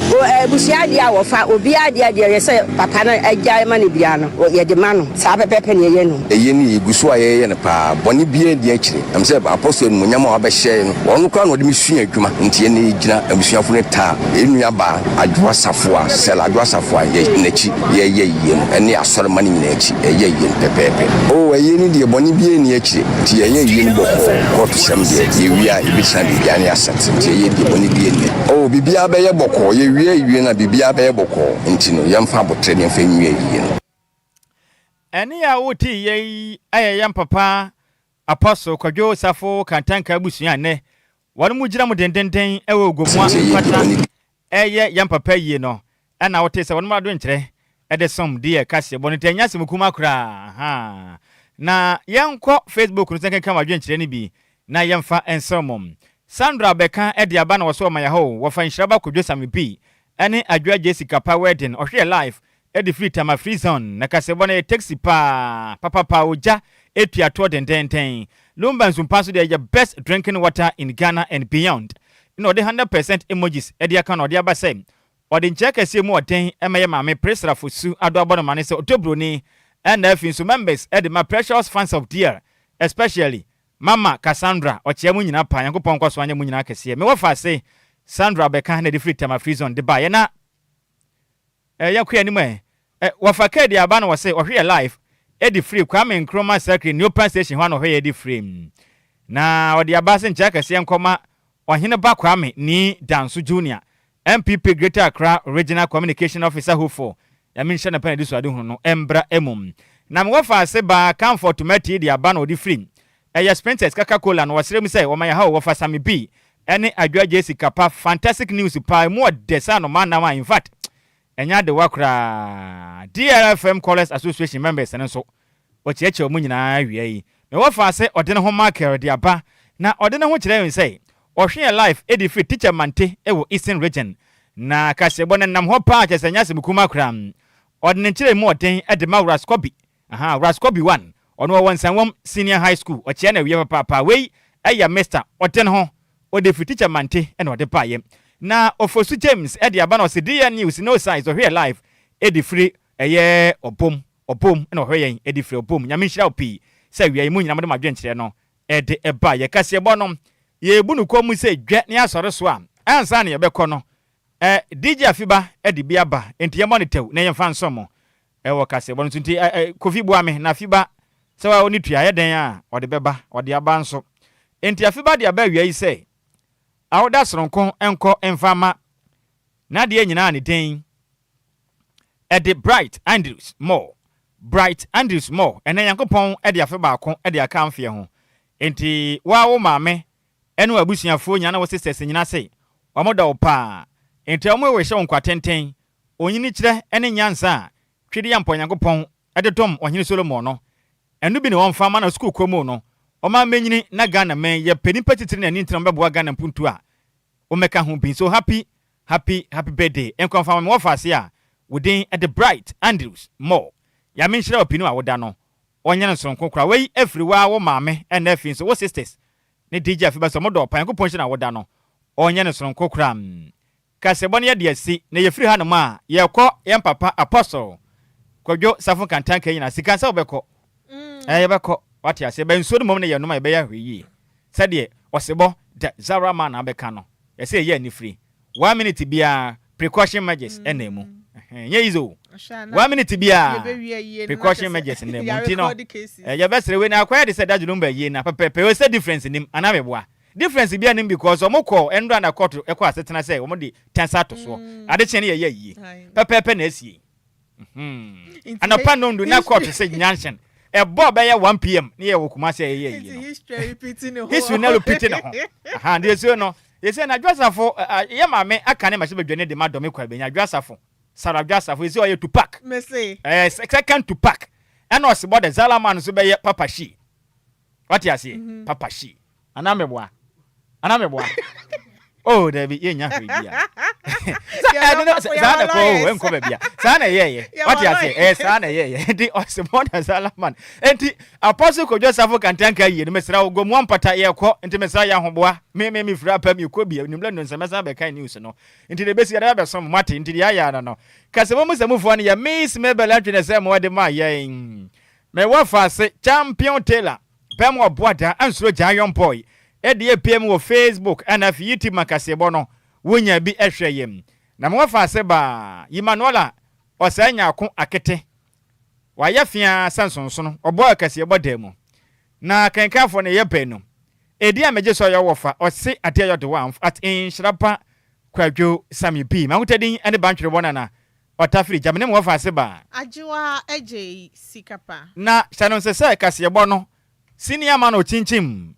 [SPEAKER 14] abusua deɛ a wɔfa, obiara deɛ deɛ ɛyɛ sɛ papa no agyae ma no biara no, yɛde ma no. Saa pɛpɛɛpɛ na yɛyɛ no.
[SPEAKER 15] Ɛyɛ nie, yɛgu so a yɛreyɛ no paa, bɔne biara nni akyire. Ɛm sɛ Apostle animuonyam a wabɛhyɛ no, ɔno koraa na ɔde me sua adwuma. Nti ɛnnɛ yɛgyina abusuafo no taa yɛn nua baa Adwoa Safoa, Sel Adwoa Safoa, yɛ n'akyi yɛyɛ ayie no, ɛne asɔremma no nyinaa akyi, yɛyɛ ayie no pɛpɛɛpɛ. Oh, ayie no deɛ bɔne biara nni akyire, nti yɛyɛ ayie no bɔkɔɔ, kɔɔto sɛm deɛ, yɛwie a yɛbɛtena biribiara ne asɛte, nti ayie deɛ bɔne biara nni. Oh, biribiara bɛyɛ bɔkɔɔ, yɛwie ayie no a biribiara bɛyɛ bɔkɔɔ, nti no yɛmfa aboterɛ na yɛmfa nwie ayie no.
[SPEAKER 1] Ɛnne a woteeɛ yi yɛ yɛn papa Apostle Kwadwo Safo Kantanka abusua a nnɛ wɔn mu gyina mu dendenden wɔ Gomoa Nkwata reyɛ yɛn papa yie no na wotee sɛ wɔn adwenkyerɛ de som deɛ kaseɛ bɔ no nti ɛnyɛ asɛm kuma koraa ahaa. Na yɛnkɔ Facebook no so nkenkan w'adwenkyerɛ no bi na yɛmfa nsɛw mo. Sandra bɛka de aba na wɔso ɔma yɛha o wɔfa nhyira ba Kwadwo Same Pii ne Adwoa Jessica pa wedding ɔhwɛ yɛ live de firi Tama Free Zone na kaseɛbɔ no yɛ taxi paa papapa ogya tua toɔ dendenden Lumba nsumpa nso deɛ ɛyɛ best drinking water in Ghana and beyond na ɔde 100% emojis de aka na ɔde aba sɛ ɔde nkyea kɛseɛ mu ɔden ma yɛ maame Priscilla Fosu Ado abɔ no mane sɛ ɔtɔ broni ɛna afei nso members de ma precious fans of dear especially Mama Cassandra ɔkyea mo nyina paa Nyankopɔn nkɔso anyɛ mo nyinaa kɛseɛ mewɔ faase Sandra bɛka na ɛde firi Tama Free Zone de baeɛ na Eh yɛkɔ anim ɛ. Eh wɔfa car di aba na wɔse ɔhwe yɛ live de firi Kwame Nkrumah Circle Neopan station hɔ a na ɔhwɛ yɛ de firi. Na ɔde aba se nkyɛ akɛseɛ nkɔma Ɔhene ba Kwame Nii Danso Junior, NPP Greater Accra Regional Communication Officer hopeful, Nyame nhyira no pa n'adisoadehunu no mbra mu. Na me wɔfa ase ba Comfort Tomati de aba na ɔde firi Ɛyɛ Spintex Kaka Cola na wɔsrɛ mu sɛ wɔma yɛ ha o wɔfa Sammy B ɛne Adwoa Jay Sika pa fantastic news paa emu ɔdɛ sɛ anomaa nam a infact ɛnyɛ adewa koraa DRFM Callers Association members no nso wɔkyeakyea wɔn nyinaa awia yi me wɔfaa sɛ ɔde ne ho Michael de aba na ɔde ne ho kyerɛ yɛn sɛ ɔhwe yɛn live ɛdi firi Teacher Mante ɛwɔ Eastern Region na kaseɛbɔ no nam hɔ paa kyerɛ sɛ ɛnyɛ asɛm kumaa koraa ɔde ne nkyerɛ mu ɔden ɛde ma Wura Scobie Ahaa Ras Kobi one ɔno ɔwɔ Nsawam senior high school ɔkyea no awia papaapa wei ɛyɛ Mister ɔde ne ho ɔde firi teacher Mante ɛna ɔde baeɛ na Ofosu James ɛde aba na ɔse DN news no size ɔhwɛ yɛ live ɛde firi ɛyɛ ɔbom ɔbom ɛna ɔhwɛ yɛn ɛde firi ɔbom Nyame nhyira wo pii sɛ awia yi mo nyina mode mo adwenkyerɛ no ɛde ɛba yɛ kaseɛbɔ no yɛbu no kɔn mu sɛ dwɛ ne asɔre so a ansa na yɛbɛkɔ no ɛ DJ Afiba ɛde bi aba enti yɛmmɔ no tɛw na yɛmfa nsɔ mo Ɛwɔ kaseɛbɔ no so nti ɛ ɛ Kofi boa me na Afiba sɛ wa ɔne tua ayɛ dɛn a ɔde bɛba ɔde aba nso nti Afiba de aba awia yi sɛ awoda soronko nkɔ mfa ma n'adeɛ nyinaa ne den ɛde Bright Andrews Moore Bright Andrews Moore ɛnɛ Nyankopɔn de afe baako de aka mfeɛ ho nti woa wo maame ɛne w'abusuafoɔ nyinaa ne wo sisters nyinaa se wɔn dɔ wo paa. Nti ɔmo rehyɛ wo nkwa tenten, onyinikyerɛ ne nyansa a Twedeampɔ Nyankopɔn de dom Ɔhene Solomon no, ɛno bi na wɔmfa mma na sukuu kɔ mu no, ɔma mɛnyini na Ghana man yɛ pɛ nipa titire na ɛno nti na wɔbɛboa Ghana mpuntuo a wɔmmɛka ho bi. So happy happy happy birthday nkɔ mfa ma me wɔfaase a wo din de Bright Andrews Moore. Nyame nhyira wo pii no a woda no ɔnyɛ no soronko koraa. Wei afiri wo ara wo maame ɛna afei nso wo sisters ne DJ Afi bɛsɛ ɔmo dɔ wo paa. Nyankopɔn nhyira na woda no ɔnyɛ no soronko koraa. Kaseɛbɔ no yɛde asi na yɛfiri hanom a yɛkɔ yɛn papa Apostle Kwadwo Safo Kantanka nyina sika sɛ wobɛkɔ ɛɛ yɛbɛkɔ wate aseɛ bɛ nsuo no mmom na yɛnom a yɛbɛyɛ ahwɛyie sɛdeɛ ɔsebɔ the Zara man abɛka no yɛsɛ yɛyɛ anifiri one minute biara precaution measures ɛna emu ɛnyɛ easy o one minute biara precaution measures ɛna emu nti no yɛbɛsrɛ wei na akɔyɛ de sɛ dadwene mu bɛyie na pɛpɛpɛ wei sɛ difference nim anaa meboa Difference biaa nnim because ɔmo kɔ ɛnora na court ɛkɔ asetena sɛ ɔmo de tɛnsa ato soɔ. Ade kye no yɛyɛ ayie. Pɛpɛɛpɛ na asie. Hmm. Anɔpa nondu na court sɛ nyanhyɛn. Ɛbɔ bɛyɛ 1 pm ne yɛwɔ Kumasi a yɛyɛ ayie no. History na repeat ne ho. Aha, nti ɛsuo no. Yɛsɛ na Adwoasafo yɛ maame aka ne mahyɛ badwani de ma dɔme kwa bɛnya Adwoasafo. Sarah Adwoasafo yɛsɛ ɔyɛ Tupac. Ɛɛ second Tupac. Ɛna ɔsebɔ de Zalaman nso bɛyɛ Papa Shee. Wate aseɛ? Mm -hmm. Papa Shee. Anaa meboa? Anaa meboa? Oh, dabi, yɛnnya hwee bia. Sɛ ɛno no saa na kɔ o, ɛnkɔ baabi a. Saa na ɛyɛɛyɛ. Wate aseɛ? Ɛyɛ saa na ɛyɛɛyɛ. Nti ɔse mɔda Salaman. Nti Apostle Kojo Safo Kantanka yie no mesrɛ wo gomoa mpata yɛkɔ. Nti mesrɛ yɛ ahoboa. Me me me firi apa mi kɔ bi. Nimlɛ no nsɛmɛsan bɛkan news no. Nti deɛ ɛbɛsi yɛde bɛbɛsom mo ate. Nti deɛ ayɛ ano no. Kasɛbɔ mu sɛmufoɔ no yɛ Miss Mabel Antwi na ɛsɛ mo de ma yɛn. Mewɔ faase Champion Taylor. Bɛm ɔboa da ansuro gyaa young boy ɛde apue mu wɔ Facebook ɛna afei YouTube ma kaseɛbɔ no wo nya bi ɛhwɛ yɛ na me wɔfa ase baa Yimanuela ɔsɛe nyako akete wayɛ feaa sɛ nsonsono ɔboa kaseɛbɔ da mu na kenkanfoɔ no yɛ bɛnu ɛdin a megye sɛ ɔyɛ wɔfa ɔse adeɛ yɛ ɔde wɔ at nhyira pa Kwadwo Sammy B mahotadin ɛne bantwere bɔ nana Ɔtafiri gya me ne me wɔfa ase baa.
[SPEAKER 2] Agyewa gyei sika pa.
[SPEAKER 1] Na hyɛ no nse sɛ kaseɛbɔ no sini ama no kyinkyim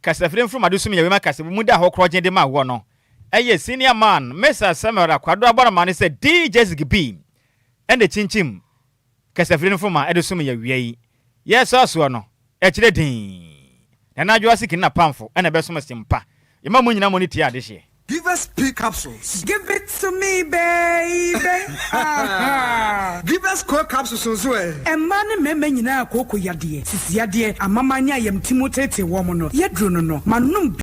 [SPEAKER 1] kasafire mfromado sum yɛ wema kaseɛbɔ mu da hɔ korɔgyen de ma woɔ no ɛyɛ senior man Mesa Samuel Akwado abɔnoma ne sɛ DJ Ziggy ɛna kyinkyim kasafire no mfroma ɛde som yɛ awia yi yɛsɔ soɔ no ɛkyerɛ dinn Nana Adwoa Sikini na Pamfo ɛna ɛbɛsom Simpa yɛma mo nyina mo ne tie adehyeɛ.
[SPEAKER 16] Give us P capsules.
[SPEAKER 17] Give it to me baby ah.
[SPEAKER 16] Give us Co capsules nso ɛ.
[SPEAKER 17] Mmaa ne mmarima nyinaa kooko yadeɛ, sisi yadeɛ, amaman ne ayamtimu teetee wɔn no, yɛduro no no, manom bi.